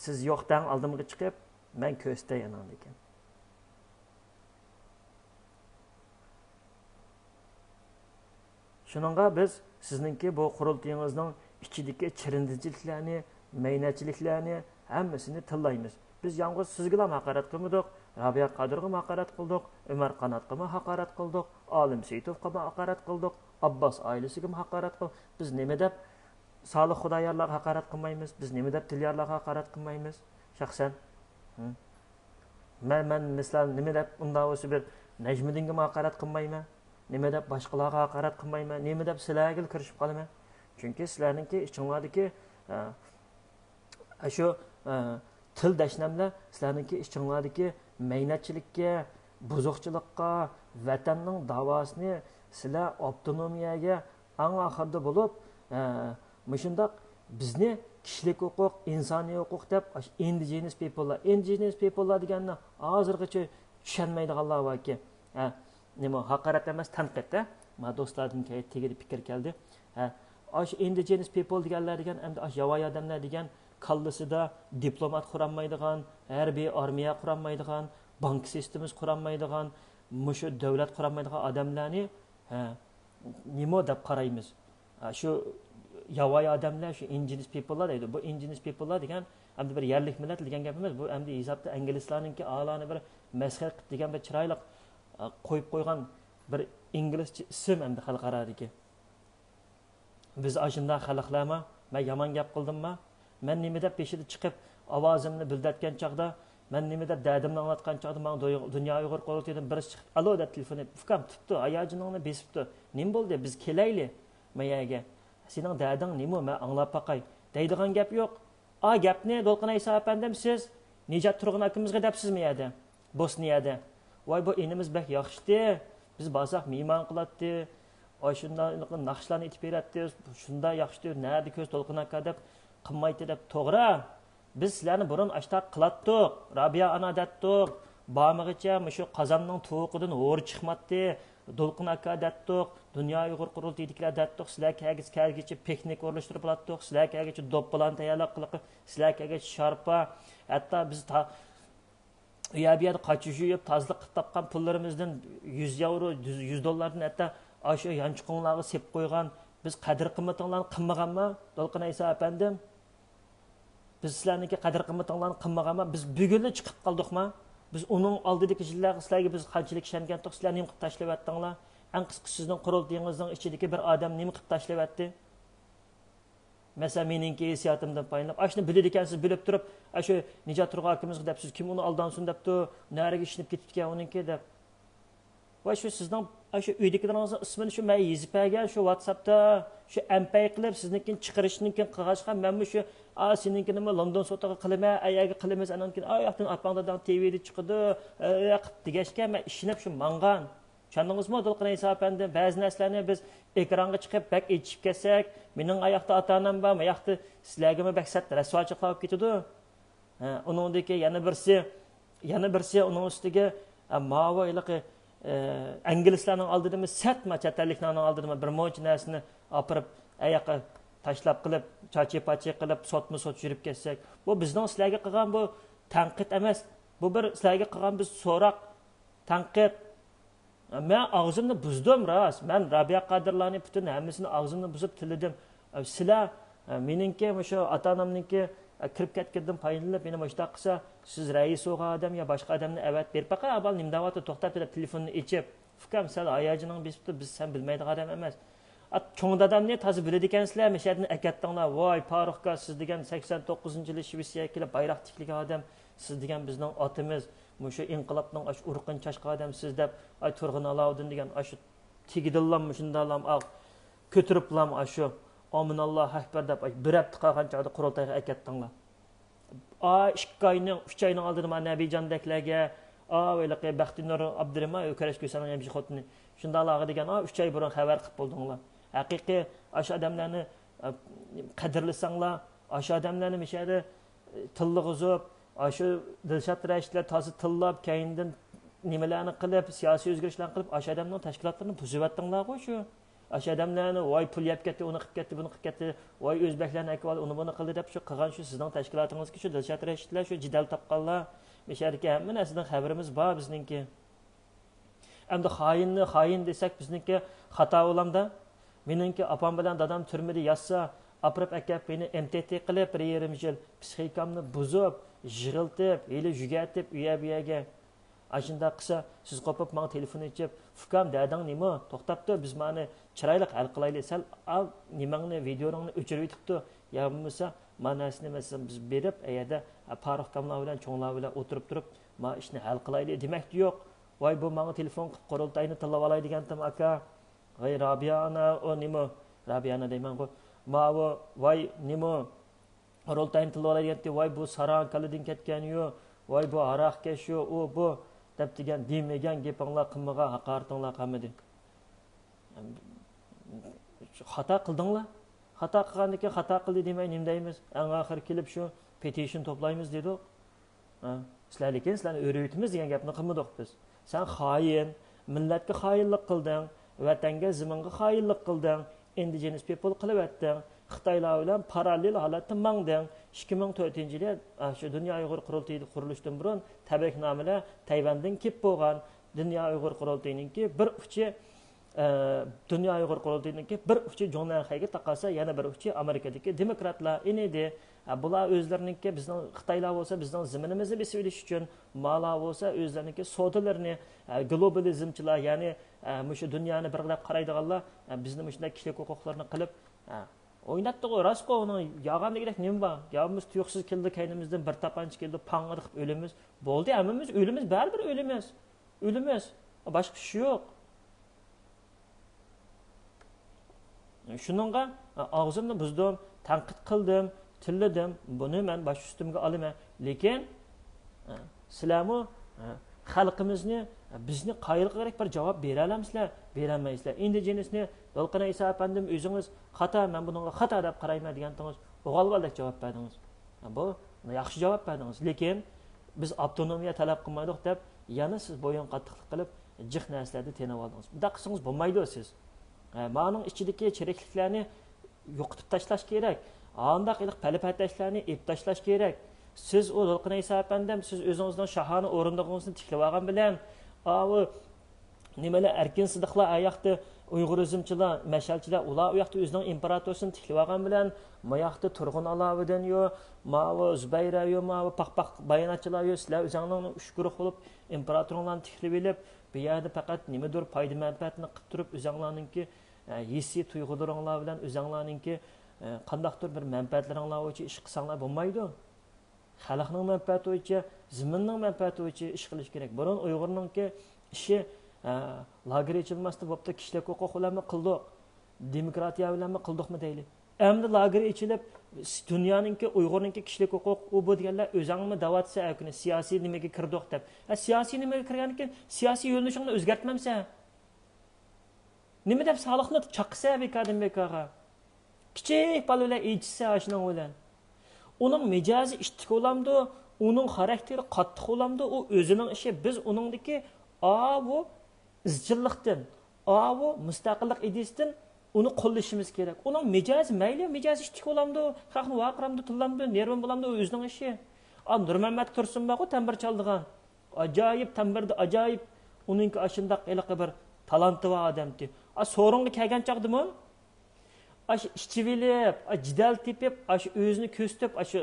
سىز يوق دەڭ ئالدىمغا چىقىپ، مەن كۆرسىتەي ئاناڭدىكىن. شۇنىڭغا بىز سىزنىڭكى بۇ قۇرۇلتىيىڭىزنىڭ ئىچىدىكى چىرىندىچىلىكلەرنى، مەينەتچىلىكلەرنى ھەممىسىنى تىللايمىز. بىز يالغۇز سىزگىلا ھاقارەت قىلمىدۇق، رابىيە قادىرغىمۇ ھاقارەت قىلدۇق، ئۆمەر قاناتقىمۇ ھاقارەت قىلدۇق، ئالىم سېيىتوفقىمۇ ھاقارەت قىلدۇق، ئابباس ئائىلىسىگىمۇ ھاقارەت قىلدۇق. بىز نېمە دەپ سالىھ خۇدايارلارغا ھاقارەت قىلمايمىز؟ بىز نېمە دەپ دىليارلارغا ھاقارەت قىلمايمىز؟ شەخسەن. ھە؟ مەن، مەن مىسال نېمە دەپ ئۇنداق بولسا بىر نەجمىدىنگىمۇ ھاقارەت قىلمايمەن؟ نېمە دەپ باشقىلارغا ھاقارەت قىلمايمەن؟ نېمە دەپ سىلەرگىلا كىرىشىپ قالىمەن؟ چۈنكى سىلەرنىڭكى ئىچىڭلاردىكى، ئە، ئە، شۇ، ئە، تىل دەشنەملەر سىلەرنىڭكى ئىچىڭلاردىكى مەينەتچىلىككە، بۇزۇقچىلىققا، ۋەتەننىڭ داۋاسىنى سىلەر ئاپتونومىيەگە ئەڭ ئاخىرىدا بولۇپ، ئە، مۇشۇنداق بىزنى كىشىلىك ھوقۇق، ئىنسانىي ھوقۇق دەپ، ئاشۇ ئىندىجېنىس پىپللار، ئىندىجېنىس پىپللار دېگەننى ھازىرغىچە چۈشەنمەيدىغانلار باركى. ھە، نېمە، ھاقارەت ئەمەس، تەنقىد، ھە؟ ما دوستلاردىن كەي-، تېگىدە پىكىر كەلدى. ھە، ئاشۇ ئىندىجېنىس پىپل دېگەنلەر دېگەن، ئەمدى ئاشۇ ياۋايى ئادەملەر دېگەن، كاللىسىدا دىپلومات قۇرالمايدىغان، ھەربىي ئارمىيە قۇرالمايدىغان، بانكا سىستېمىسى قۇرالمايدىغان، مۇشۇ دۆلەت قۇرالمايدىغان ئادەملەرنى، ھە، نېمە دەپ قارايمىز؟ ھە، شۇ ياۋايى ئادەملەر، شۇ ئىندىجېنىس پىپللار دەيدۇ. بۇ ئىندىجېنىس پىپللار دېگەن ئەمدى بىر يەرلىك مىللەت دېگەن گەپ ئەمەس. بۇ ئەمدى ھېسابتا ئىنگلىزلارنىڭكى ئالانى بىر مەسخىرە قىلىپ دېگەن بىر چىرايلىق، ئە، قويۇپ قويغان بىر ئىنگلىزچە ئىسىم ئەمدى خەلقئارادىكى. بىز ئاشۇنداق خەلقلەرما؟ مەن يامان گەپ قىلدىمما؟ مەن نېمە دەپ بېشىدا چىقىپ ئاۋازىمنى بىلدەتكەن چاغدا، مەن نېمە دەپ دەردىمنى ئاڭلاتقان چاغدا ماڭا دۇي-، دۇنيا ئۇيغۇر قۇرۇلتىيىدىن بىرسى چىقىپ، ئالو دەپ تېلېفون ئېلىپ، ئۇكام تۇتتى، ھاياجىنىڭنى بېسىپتۇ. نېمە بولدى؟ بىز كېلەيلى مايەگە. سېنىڭ دەردىڭ نېمە؟ مەن ئاڭلاپ باقاي دەيدىغان گەپ يوق. ئا گەپنى دولقۇن ئەيسا ئەپەندىم سىز نىجات تۇرغۇن ئاكىمىزغا دەپسىزمۇ يەردە؟ بوسنىيەدە. ۋاي، بۇ ئىنىمىز بەك ياخشىتى. بىز بارساق مېھمان قىلاتتى. ۋاي شۇنداق ناخشىلارنى ئېيتىپ بېرەتتى، شۇنداق ياخشى، نەدە كۆز تولقۇن ئاكا دەپ قىلمايتتى دەپ. توغرا، بىز سىلەرنى بۇرۇن ئاشتاق قىلاتتۇق، رابىيە ئانا دەتتۇق، بارمىغىچە مۇشۇ قازاننىڭ تۇۋىقىدىن ھور چىقماتتى، دولقۇن ئاكا دەتتۇق، دۇنيا ئۇيغۇر قۇرۇلتىيىدىكىلەر دەتتۇق، سىلەر كەلگۈچە، كەلگۈچە پىكنىك ئورۇنلاشتۇرۇپ ئالاتتۇق، سىلەر كەلگۈچە دوپپىلارنى تەييارلاپ قىلىپ، سىلەر كەلگۈچە شارپا، ھەتتا بىز تا-، ئۇ يەر بۇ يەردە قاچا يۇيۇپ، تازىلىق قىلىپ تاپقان پۇللىرىمىزدىن يۈز ياۋرو، يۈز، يۈز دوللاردىن ھەتتا ئاشۇ يانچۇقۇڭلارغا سېلىپ قويغان، بىز قەدىر قىممىتىڭلارنى قىلمىغانما، دولقۇن ئەيسا ئەپەندىم؟ بىز سىلەرنىڭكى قەدىر قىممىتىڭلارنى قىلمىغانما؟ بىز بۈگۈنلا چىقىپ قالدۇقما؟ بىز ئۇنىڭ ئالدىدىكى يىللارغا سىلەرگە بىز قانچىلىك ئىشەنگەنتۇق، سىلەر نېمە قىلىپ تاشلىۋەتتىڭلار؟ ئەڭ قىسقىسى سىزنىڭ قۇرۇلتىيىڭىزنىڭ ئىچىدىكى بىر ئادەم نېمە قىلىپ تاشلىۋەتتى؟ مەسىلەن، مېنىڭكى ھېسسىياتىمدىن پايدىلىنىپ، ئاشۇنى بىلىدىكەنسىز، بىلىپ تۇرۇپ، ئاشۇ نىجات تۇرغان ئاكىمىزغا دەپسىز، كىم ئۇنى ئالدانسۇن دەپتۇ، نەرىگە ئىشىنىپ كېتىپتىكەن ئۇنىڭكى دەپ. ۋاي شۇ سىزنىڭ ئاشۇ ئۆيدىكىلىرىڭىزنىڭ ئىسمىنى شۇ مەن يېزىپ بەرگەن شۇ ۋاتساپتا، شۇ ئەمپەي قىلىپ سىزنىڭكىنى چىقىرىشنىڭكىن قىلغاچقا، مەنمۇ شۇ، ئا، سېنىڭكىنىمۇ لوندون سوتىغا قىلىمەن، ئەيەرگە قىلىمىز، ئانانكىن، ئا، ياقتىن ئاپاڭ داداڭ تىۋىدا چىقىدۇ، ئە، قىپ دېگەچكە، مەن ئىشىنىپ شۇ ماڭغان. چۈشەندىڭىزمۇ، دولقۇن ئەيسا ئەپەندى؟ بەزى نەرسىلەرنى بىز ئېكرانغا چىقىپ بەك ئېچىشىپ كەتسەك، مېنىڭ ئاياقتا ئاتا-ئانام بار، ماياقتا سىلەرگىمۇ بەك سەت رەسۋاچىلىقلار بولۇپ كېتىدۇ. ھە، ئۇنىڭدىكى يەنە بىرسى، يەنە بىرسى ئۇنىڭ ئۈستىگە، ھە، ماۋۇ ھېلىقى، ئە، ئىنگلىزلارنىڭ ئالدىدىمۇ سەتما چەت ئەللىكلەرنىڭ ئالدىدىمۇ بىر مۇنچە نەرسىنى ئاپىرىپ، ئاياققا تاشلاپ قىلىپ، چاچى-پاچى قىلىپ، سوتمۇ سوت يۈرۈپ كەتسەك، بۇ بىزنىڭ سىلەرگە قىلغان بۇ تەنقىد ئەمەس. بۇ بىر سىلەرگە قىلغان بىر سوراق، تەنقىد. مەن ئاغزىمنى بۇزدۇم، راست. مەن رابىيە قادىرلارنى پۈتۈن ھەممىسىنى ئاغزىمنى بۇزۇپ تىللىدىم. سىلەر، مېنىڭكى، مۇشۇ ئاتا-ئانامنىڭكى كىرىپ كەتكىنىدىن پايدىلىنىپ، مېنى مۇشۇنداق قىلسا، سىز رەئىس بولغان ئادەم يا باشقا ئادەمنى ئەۋەتىپ بېرىپ باقاي، ئا، بالا نېمە دەۋاتىدۇ، توختاپ دەپ تېلېفوننى ئېچىپ، ئۇكام، سەل ھاياجىنىڭ بېسىپتۇ، بىز سەن بىلمەيدىغان ئادەم ئەمەس. ئا، چوڭ دادامنى تازا بىلىدىكەنسىلەر، مەشەدىن ئەكەتتىڭلار. ۋاي، پاروق ئاكا، سىز دېگەن سەكسەن توققۇزىنچى يىلى شىۋېتسىيەگە كېلىپ بايراق تىكلىگەن ئادەم، سىز دېگەن بىزنىڭ ئاتىمىز. مۇشۇ ئىنقىلابنىڭ ئاشۇ ئۇرۇقىنى چاچقان ئادەم سىز دەپ، ئاي تۇرغۇن ئالاۋۇدىن دېگەن ئاشۇ تېگىدىنلام مۇشۇنداقلام ئاغ كۆتۈرۈپلام ئاشۇ ئامىناللا ئەكبەر دەپ ئاشۇ بىر ھەپتە قالغان چاغدا قۇرۇلتايغا ئەكەتتىڭلار. ئا، ئىككى ئاينىڭ، ئۈچ ئاينىڭ ئالدىدا مانا نەبىجاندەكلەرگە، ئا، ھېلىقى بەختىنۇر ئابدۇرېھىم، ئا، كۈرەش كۆسەننىڭ ئەمىشە خوتۇنى، شۇنداقلارغا دېگەن، ئا، ئۈچ ئاي بۇرۇن خەۋەر قىلىپ بولدۇڭلار. ھەقىقىي ئاشۇ ئادەملەرنى، ئە، قەدىرلىسەڭلار، ئاشۇ ئادەملەرنى مۇشۇ يەردە تىللىغۇزۇپ، ئاشۇ دىلشات رەشىتلەر تازا تىللاپ، كەينىدىن نېمىلەرنى قىلىپ، سىياسىي ئۆزگىرىشلەرنى قىلىپ، ئاشۇ ئادەمنىڭ تەشكىلاتلىرىنى بۇزۇۋەتتىڭلارغۇ شۇ. ئاشۇ ئادەملەرنى ۋاي پۇل يەپ كەتتى، ئۇنى قىلىپ كەتتى، بۇنى قىلىپ كەتتى، ۋاي ئۆزبەكلەرنى ئەكىۋالدى، ئۇنى بۇنى قىلدى دەپ شۇ قىلغان شۇ سىزنىڭ تەشكىلاتىڭىزدىكى شۇ دىلشات رەشىتلەر، شۇ جېدەل تاپقانلار، مۇشۇ يەردىكى ھەممە نەرسىدىن خەۋىرىمىز بار بىزنىڭكى. ئەمدى خائىننى خائىن دېسەك بىزنىڭكى خاتا بولامدا؟ مېنىڭكى ئاپام بىلەن دادام تۈرمىدە ياتسا، ئاپىرىپ ئەكەپ مېنى ئېم تې تې قىلىپ بىر يېرىم يىل پسىخىكامنى بۇزۇپ، يىغلىتىپ، ھېلى يۈگەتىپ ئۇ يەر بۇ يەرگە. ئاشۇنداق قىلسا سىز قوپۇپ ماڭا تېلېفون ئېچىپ، ئۇكام دەدىڭ نېمە؟ توختاپتۇ، بىز مانى چىرايلىق ھەل قىلايلى، سەل ئاۋ نېمەڭنى، ۋىدېئوڭنى ئۆچۈرۈۋېتىپتۇ. يا بولمىسا ما نەرسىنى مەسىلەن بىز بېرىپ ئەيەردە پاروق ئۇكاملار بىلەن چوڭلار بىلەن ئولتۇرۇپ تۇرۇپ ما ئىشنى ھەل قىلايلى دېمەكتە يوق. ۋاي بۇ ماڭا تېلېفون قىلىپ قۇرۇلتاينى تىللىۋالاي دېگەنتىم ئاكا. ۋاي رابىيە ئانا، ئۇ نېمە؟ رابىيە ئانا دەيمەنغۇ. ماۋۇ، ۋاي نېمە؟ قۇرۇلتاينى تىللىۋالاي دېگەنتى، ۋاي بۇ ساراڭ كاللىدىن كەتكەن يۇ، ۋاي بۇ ھاراقكەش يۇ، ئۇ بۇ دەپ دېگەن دېمىگەن گېپىڭلار، قىلمىغان ھاقارىتىڭلار قالمىدى. خاتا قىلدىڭلار. خاتا قىلغاندىكىن خاتا قىلدى دېمەي نېمە دەيمىز؟ ئەڭ ئاخىرى كېلىپ شۇ پېتىشن توپلايمىز دېدۇق. ھە، سىلەر لېكىن سىلەرنى ئۆرۈۋېتىمىز دېگەن گەپنى قىلمىدۇق بىز. سەن خائىن، مىللەتكە خائىنلىق قىلدىڭ، ۋەتەنگە، زېمىنغا خائىنلىق قىلدىڭ، ئىندىجېنس پىپل قىلىۋەتتىڭ، خىتايلار بىلەن پاراللېل ھالەتتە ماڭدىڭ. ئىككى مىڭ تۆتىنچى يىلى، ئا، شۇ دۇنيا ئۇيغۇر قۇرۇلتىيى قۇرۇلۇشتىن بۇرۇن تەبرىكنامىلەر تەيۋەندىن كېلىپ بولغان. دۇنيا ئۇيغۇر قۇرۇلتىيىنىڭكى بىر ئۇچى ئە، دۇنيا ئۇيغۇر قۇرۇلتىيىنىڭكى بىر ئۇچى جۇڭنەنخەيگە تاقالسا، يەنە بىر ئۇچى ئامېرىكىدىكى دېموكراتلار ئىنىدى. ئە، بۇلار ئۆزلىرىنىڭكى، بىزنىڭ خىتايلار بولسا بىزنىڭ زېمىنىمىزنى بېسىۋېلىش ئۈچۈن، مالار بولسا ئۆزلىرىنىڭكى سودىلىرىنى، ئە، گلوبالىزمچىلار، يەنى، ئە، مۇشۇ دۇنيانى بىر قاراپ قارايدىغانلار، ئە، بىزنى مۇشۇنداق كىشىلىك ھوقۇقلىرىنى قىلىپ، ئە، ئويناتتىغۇ، راستقۇ، ئۇنىڭ يالغان دېگۈدەك نېمە بار؟ يا بولمىسا تۇيۇقسىز كېلىدۇ كەينىمىزدىن بىر تاپانچا كېلىدۇ، پاڭڭىدە قىلىپ ئۆلىمىز. بولدى، ھەممىمىز ئۆلىمىز، بەرىبىر ئۆلىمىز. ئۆلىمىز. باشقا ئىش يوق. شۇنىڭغا ئاغزىمنى بۇزدۇم، تەنقىد قىلدىم، تىللىدىم. بۇنى مەن باش ئۈستۈمگە ئالىمەن. لېكىن، سىلەرمۇ خەلقىمىزنى، بىزنى قايىل قىلغۇدەك بىر جاۋاب بېرەلەمسىلەر؟ بېرەلمەيسىلەر. ئىندىجېنىسنى دولقۇن ئەيسا ئەپەندىم، ئۆزىڭىز خاتا، مەن بۇنىڭغا خاتا دەپ قارايمەن دېگەنتىڭىز، ئوغالۋالدەك جاۋاب بەردىڭىز. بۇ ياخشى جاۋاب بەردىڭىز. لېكىن بىز ئاپتونومىيە تەلەپ قىلمايدۇق دەپ، يەنە سىز بويۇن قاتتىقلىق قىلىپ، جىق نەرسىلەردە تېنىۋالدىڭىز. بۇنداق قىلسىڭىز بولمايدۇ سىز. ھە، مانىڭ ئىچىدىكى چىرىكلىكلەرنى يوقىتىپ تاشلاش كېرەك. ئانداق ھېلىقى پەلە-پەتەشلەرنى ئېلىپ تاشلاش كېرەك. سىز ئۇ دولقۇن ئەيسا ئەپەندىم، سىز ئۆزىڭىزنىڭ شاھانە ئورۇندۇقىڭىزنى تىكلىۋالغان بىلەن، ئاۋۇ نېمىلەر، ئەركىن سىدىقلار ئاياقتا، ئۇيغۇرىزمچىلار، مەشئەلچىلەر، ئۇلار ئۇ ياقتا ئۆزىنىڭ ئىمپېراتورىسىنى تىكلىۋالغان بىلەن، ما ياقتا تۇرغۇن ئالاۋۇدىنيۇ، ماۋۇ زۇبەيرەيۇ، ماۋۇ پاق-پاق باياناتچىلاريۇ، سىلەر ئۆزۈڭلارنى ئۈچ گۇرۇھ بولۇپ ئىمپېراتورۇڭلارنى تىكلىۋېلىپ، بۇ يەردە پەقەت نېمىدۇر پايدا-مەنپەئەتنى قىلىپ تۇرۇپ، ئۆزۈڭلارنىڭكى، ئە، ھېسسىي تۇيغۇلىرىڭلار بىلەن ئۆزۈڭلارنىڭكى، ئە، قانداقتۇر بىر مەنپەئەتلىرىڭلار بويىچە ئىش قىلساڭلار بولمايدۇ. خەلقنىڭ مەنپەئەتى بويىچە، زېمىننىڭ مەنپەئەتى بويىچە ئىش قىلىش كېرەك. بۇرۇن ئۇيغۇرنىڭكى ئىشى، ئە، لاگېر ئېچىلماستىن بوپتۇ، كىشىلىك ھوقۇق بىلەنمۇ قىلدۇق، دېموكراتىيە بىلەنمۇ قىلدۇقمۇ دەيلى. ئەمدى لاگېر ئېچىلىپ، دۇنيانىڭكى، ئۇيغۇرنىڭكى كىشىلىك ھوقۇق، ئۇ بۇ دېگەنلەر ئۆزەڭمۇ دەۋاتىسەن ھەر كۈنى، سىياسىي نېمىگە كىردۇق دەپ. ھە، سىياسىي نېمىگە كىرگەندىن كېيىن سىياسىي يۆنىلىشىڭنى ئۆزگەرتمەمسەن؟ نېمە دەپ سالىقنى چاقىسەن بىكاردىن بىكارغا؟ كىچىك بالا بىلەن ئېچىشسەن ئاشۇنىڭ بىلەن. ئۇنىڭ مىجەزى ئىتتىك بولامدۇ؟ ئۇنىڭ خاراكتېرى قاتتىق بولامدۇ؟ ئۇ ئۆزىنىڭ ئىشى. بىز ئۇنىڭدىكى ئاۋۇ ئىزچىللىقتىن، ئاۋۇ مۇستەقىللىق ئىدىيىسىدىن ئۇنى قوللىشىمىز كېرەك. ئۇنىڭ مىجەزى مەيلى، مىجەزى ئىتتىك بولامدۇ؟ خەقنى ۋارقىرامدۇ، تىللامدۇ، نېرۋىن بولامدۇ، ئۇ ئۆزىنىڭ ئىشى. ئا، نۇرمەممەت تۇرسۇن بارغۇ، تەمبۇر چالىدىغان. ئاجايىپ تەمبۇردا، ئاجايىپ. ئۇنىڭكى ئاشۇنداق ھېلىقى بىر تالانتى بار ئادەمتى. ئا، سورۇنغا كەلگەن چاغدىمۇ ئاشۇ ئىچىۋېلىپ، ئا، جېدەل تېپىپ، ئاشۇ ئۆزىنى كۆرسىتىپ، ئاشۇ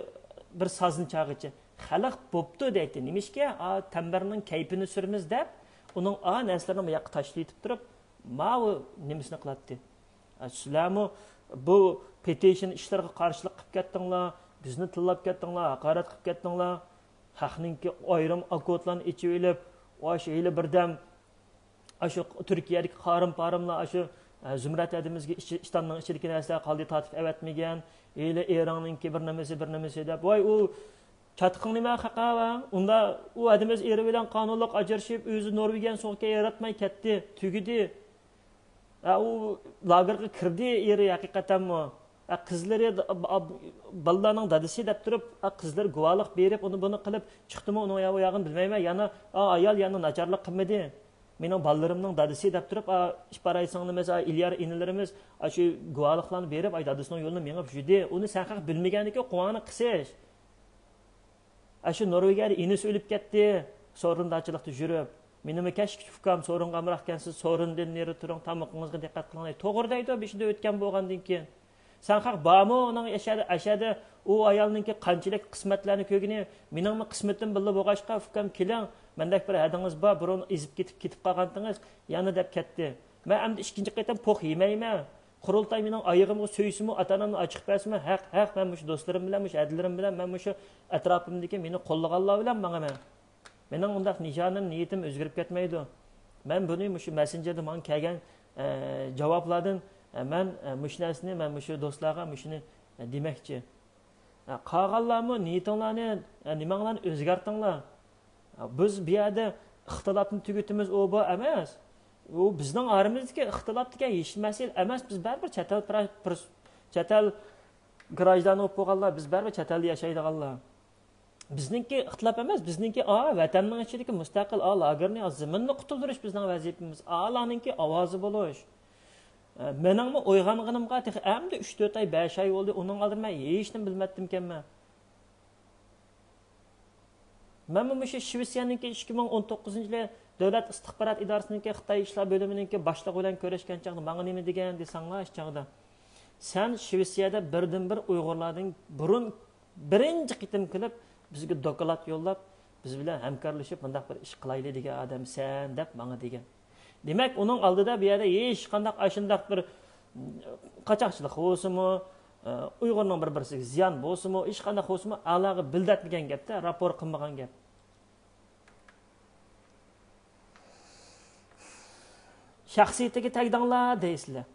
بىر سازنى چالغىچە خەلق بوپتۇ دەيتتى. نېمىشقا، ئا، تەمبۇرنىڭ كەيپىنى سۈرىمىز دەپ، ئۇنىڭ ئا نەرسىلىرىنى بۇ ياققا تاشلىۋېتىپ تۇرۇپ، ماۋۇ نېمىسىنى قىلاتتى. ئا، سىلەرمۇ بۇ پېتىشن ئىشلىرىغا قارشىلىق قىلىپ كەتتىڭلار، بىزنى تىللاپ كەتتىڭلار، ھاقارەت قىلىپ كەتتىڭلار. خەقنىڭكى ئايرىم ئاككاونتلارنى ئېچىۋېلىپ، ئاشۇ ھېلى بىردەم ئاشۇ تۈركىيەدىكى قارىم پارىملار ئاشۇ، ئە، زۇمرەت ھەدىمىزگە ئىچى-، ئىشتاننىڭ ئىچىدىكى نەرسىلەر قالدى تارتىپ ئەۋەتمىگەن. ھېلى ئېراننىڭكى بىر نېمىسى، بىر نېمىسى دەپ. ۋاي، ئۇ چاتىقىڭ نېمە خەقا ۋە؟ ئۇندا ئۇ ھەدىمىز ئېرى بىلەن قانۇنلۇق ئاجرىشىپ، ئۆزى نورۋېگىيەنى سوغۇقكە ياراتماي كەتتى، تۈگىدى. ئە، ئۇ لاگېرغا كىردى ئېرى ھەقىقەتەنمۇ. ئە، قىزلىرى، ئا، ئا، بالىلارنىڭ دادىسى دەپ تۇرۇپ، ئا، قىزلىرى گۇۋاھلىق بېرىپ، ئۇنى بۇنى قىلىپ چىقتىمۇ، ئۇنىڭ يا ئۇ ياغىنى بىلمەيمەن. يەنە، ئا، ئايال يەنە ناچارلىق قىلمىدى. مېنىڭ بالىلىرىمنىڭ دادىسى دەپ تۇرۇپ، ئا، ئىپارەي سىڭلىمىز، ئا، ئىليار ئىنىلىرىمىز، ئا، شۇ گۇۋاھلىقلارنى بېرىپ، ئاي، دادىسىنىڭ يولىنى مېڭىپ يۈردى. ئۇنى سەن خەق بىلمىگەنلىكى قۇۋانا قىسىش. ئاشۇ نورۋېگىيەدە ئىنىسى ئۆلۈپ كەتتى، سورۇنداچىلىقتا يۈرۈپ. مېنىمۇ كەچكىچە ئۇكام سورۇنغا ئامراقكەنسىز، سورۇندىن نېرى تۇرۇڭ، تامىقىڭىزغا دىققەت قىلىڭ، توغرا دەيدۇ، بېشىدا ئۆتكەن بولغاندىن كېيىن. سەن خەق بارمۇ ئۇنىڭ ئەشەدە، ئەشەدە ئۇ ئايالنىڭكى قانچىلىك قىسمەتلەرنى كۆرگىنى؟ مېنىڭمۇ قىسمىتىم بىللە بولغاچقا، ئۇكام كېلىڭ، مەندەك بىر ھەدىڭىز بار، بۇرۇن ئېزىپ كېتىپ، كېتىپ قالغانتىڭىز، يەنە دەپ كەتتى. مەن ئەمدى ئىككىنچى قېتىم پوق يېمەيمەن. قۇرۇلتاي مېنىڭ ئايىغىمغا سۆيسىمۇ، ئاتا-ئانامنى ئاچىقىپ بەرسىمۇ، ھەق، ھەق، مەن مۇشۇ دوستلىرىم بىلەن، مۇشۇ ھەدىلىرىم بىلەن، مەن مۇشۇ ئەتراپىمدىكى مېنى قوللىغانلار بىلەن ماڭىمەن. مېنىڭ ئۇنداق نىشانىم، نىيىتىم ئۆزگىرىپ كەتمەيدۇ. مەن بۇنى مۇشۇ مەسسېنجېردا ماڭا كەلگەن، ئە، جاۋابلاردىن، ئە، مەن، ئە، مۇشۇ نەرسىنى، مەن مۇشۇ دوستلارغا مۇشۇنى، ئە، دېمەكچى. ھە، قالغانلارمۇ نىيىتىڭلارنى، ھە، نېمەڭلارنى ئۆزگەرتىڭلار. ھە، بىز بۇ يەردە ئىختىلاپنى تۈگىتىمىز، ئۇ بۇ ئەمەس. ئۇ بىزنىڭ ئارىمىزدىكى ئىختىلاپ دېگەن ھېچ مەسىلە ئەمەس. بىز بەرىبىر چەت ئەل پرا-، پرس-، چەت ئەل گراژدانى بولۇپ بولغانلار، بىز بەرىبىر چەت ئەلدە ياشايدىغانلار. بىزنىڭكى ئىختىلاپ ئەمەس، بىزنىڭكى، ئا، ۋەتەننىڭ ئىچىدىكى مۇستەقىل، ئا، لاگېرنى، ئا، زېمىننى قۇتۇلدۇرۇش بىزنىڭ ۋەزىپىمىز. ئالارنىڭكى ئاۋازى بولۇش. ئە، مېنىڭمۇ ئويغانغىنىمغا تېخى ئەمدى ئۈچ تۆت ئاي، بەش ئاي بولدى. ئۇنىڭ ئالدىدا مەن ھېچنېمە بىلمەپتىمكەنمەن. مەنمۇ مۇشۇ شىۋېتسىيەنىڭكى ئىككى مىڭ ئون توققۇزىنچى يىلى دۆلەت ئىستىخبارات ئىدارىسىنىڭكى خىتاي ئىشلار بۆلۈمىنىڭكى باشلىقى بىلەن كۆرۈشكەن چاغدا ماڭا نېمە دېگەن دېسەڭلار، ئىش چاغدا، سەن شىۋېتسىيەدە بىردىنبىر ئۇيغۇرلاردىن بۇرۇن بىرىنچى قېتىم كېلىپ، بىزگە دوكلات يوللاپ، بىز بىلەن ھەمكارلىشىپ، مۇنداق بىر ئىش قىلايلى دېگەن ئادەمسەن، دەپ ماڭا دېگەن. دېمەك، ئۇنىڭ ئالدىدا بۇ يەردە ھېچقانداق ئاشۇنداق بىر قاچاقچىلىق بولسىمۇ، ئۇيغۇرنىڭ بىر-، بىرسىگە زىيان بولسىمۇ، ھېچقانداق بولسىمۇ، ئالارغا بىلدەتمىگەن گەپتە، راپور قىلمىغان گەپ. شەخسىيىتىگە تەگدىڭلار دەيسىلەر.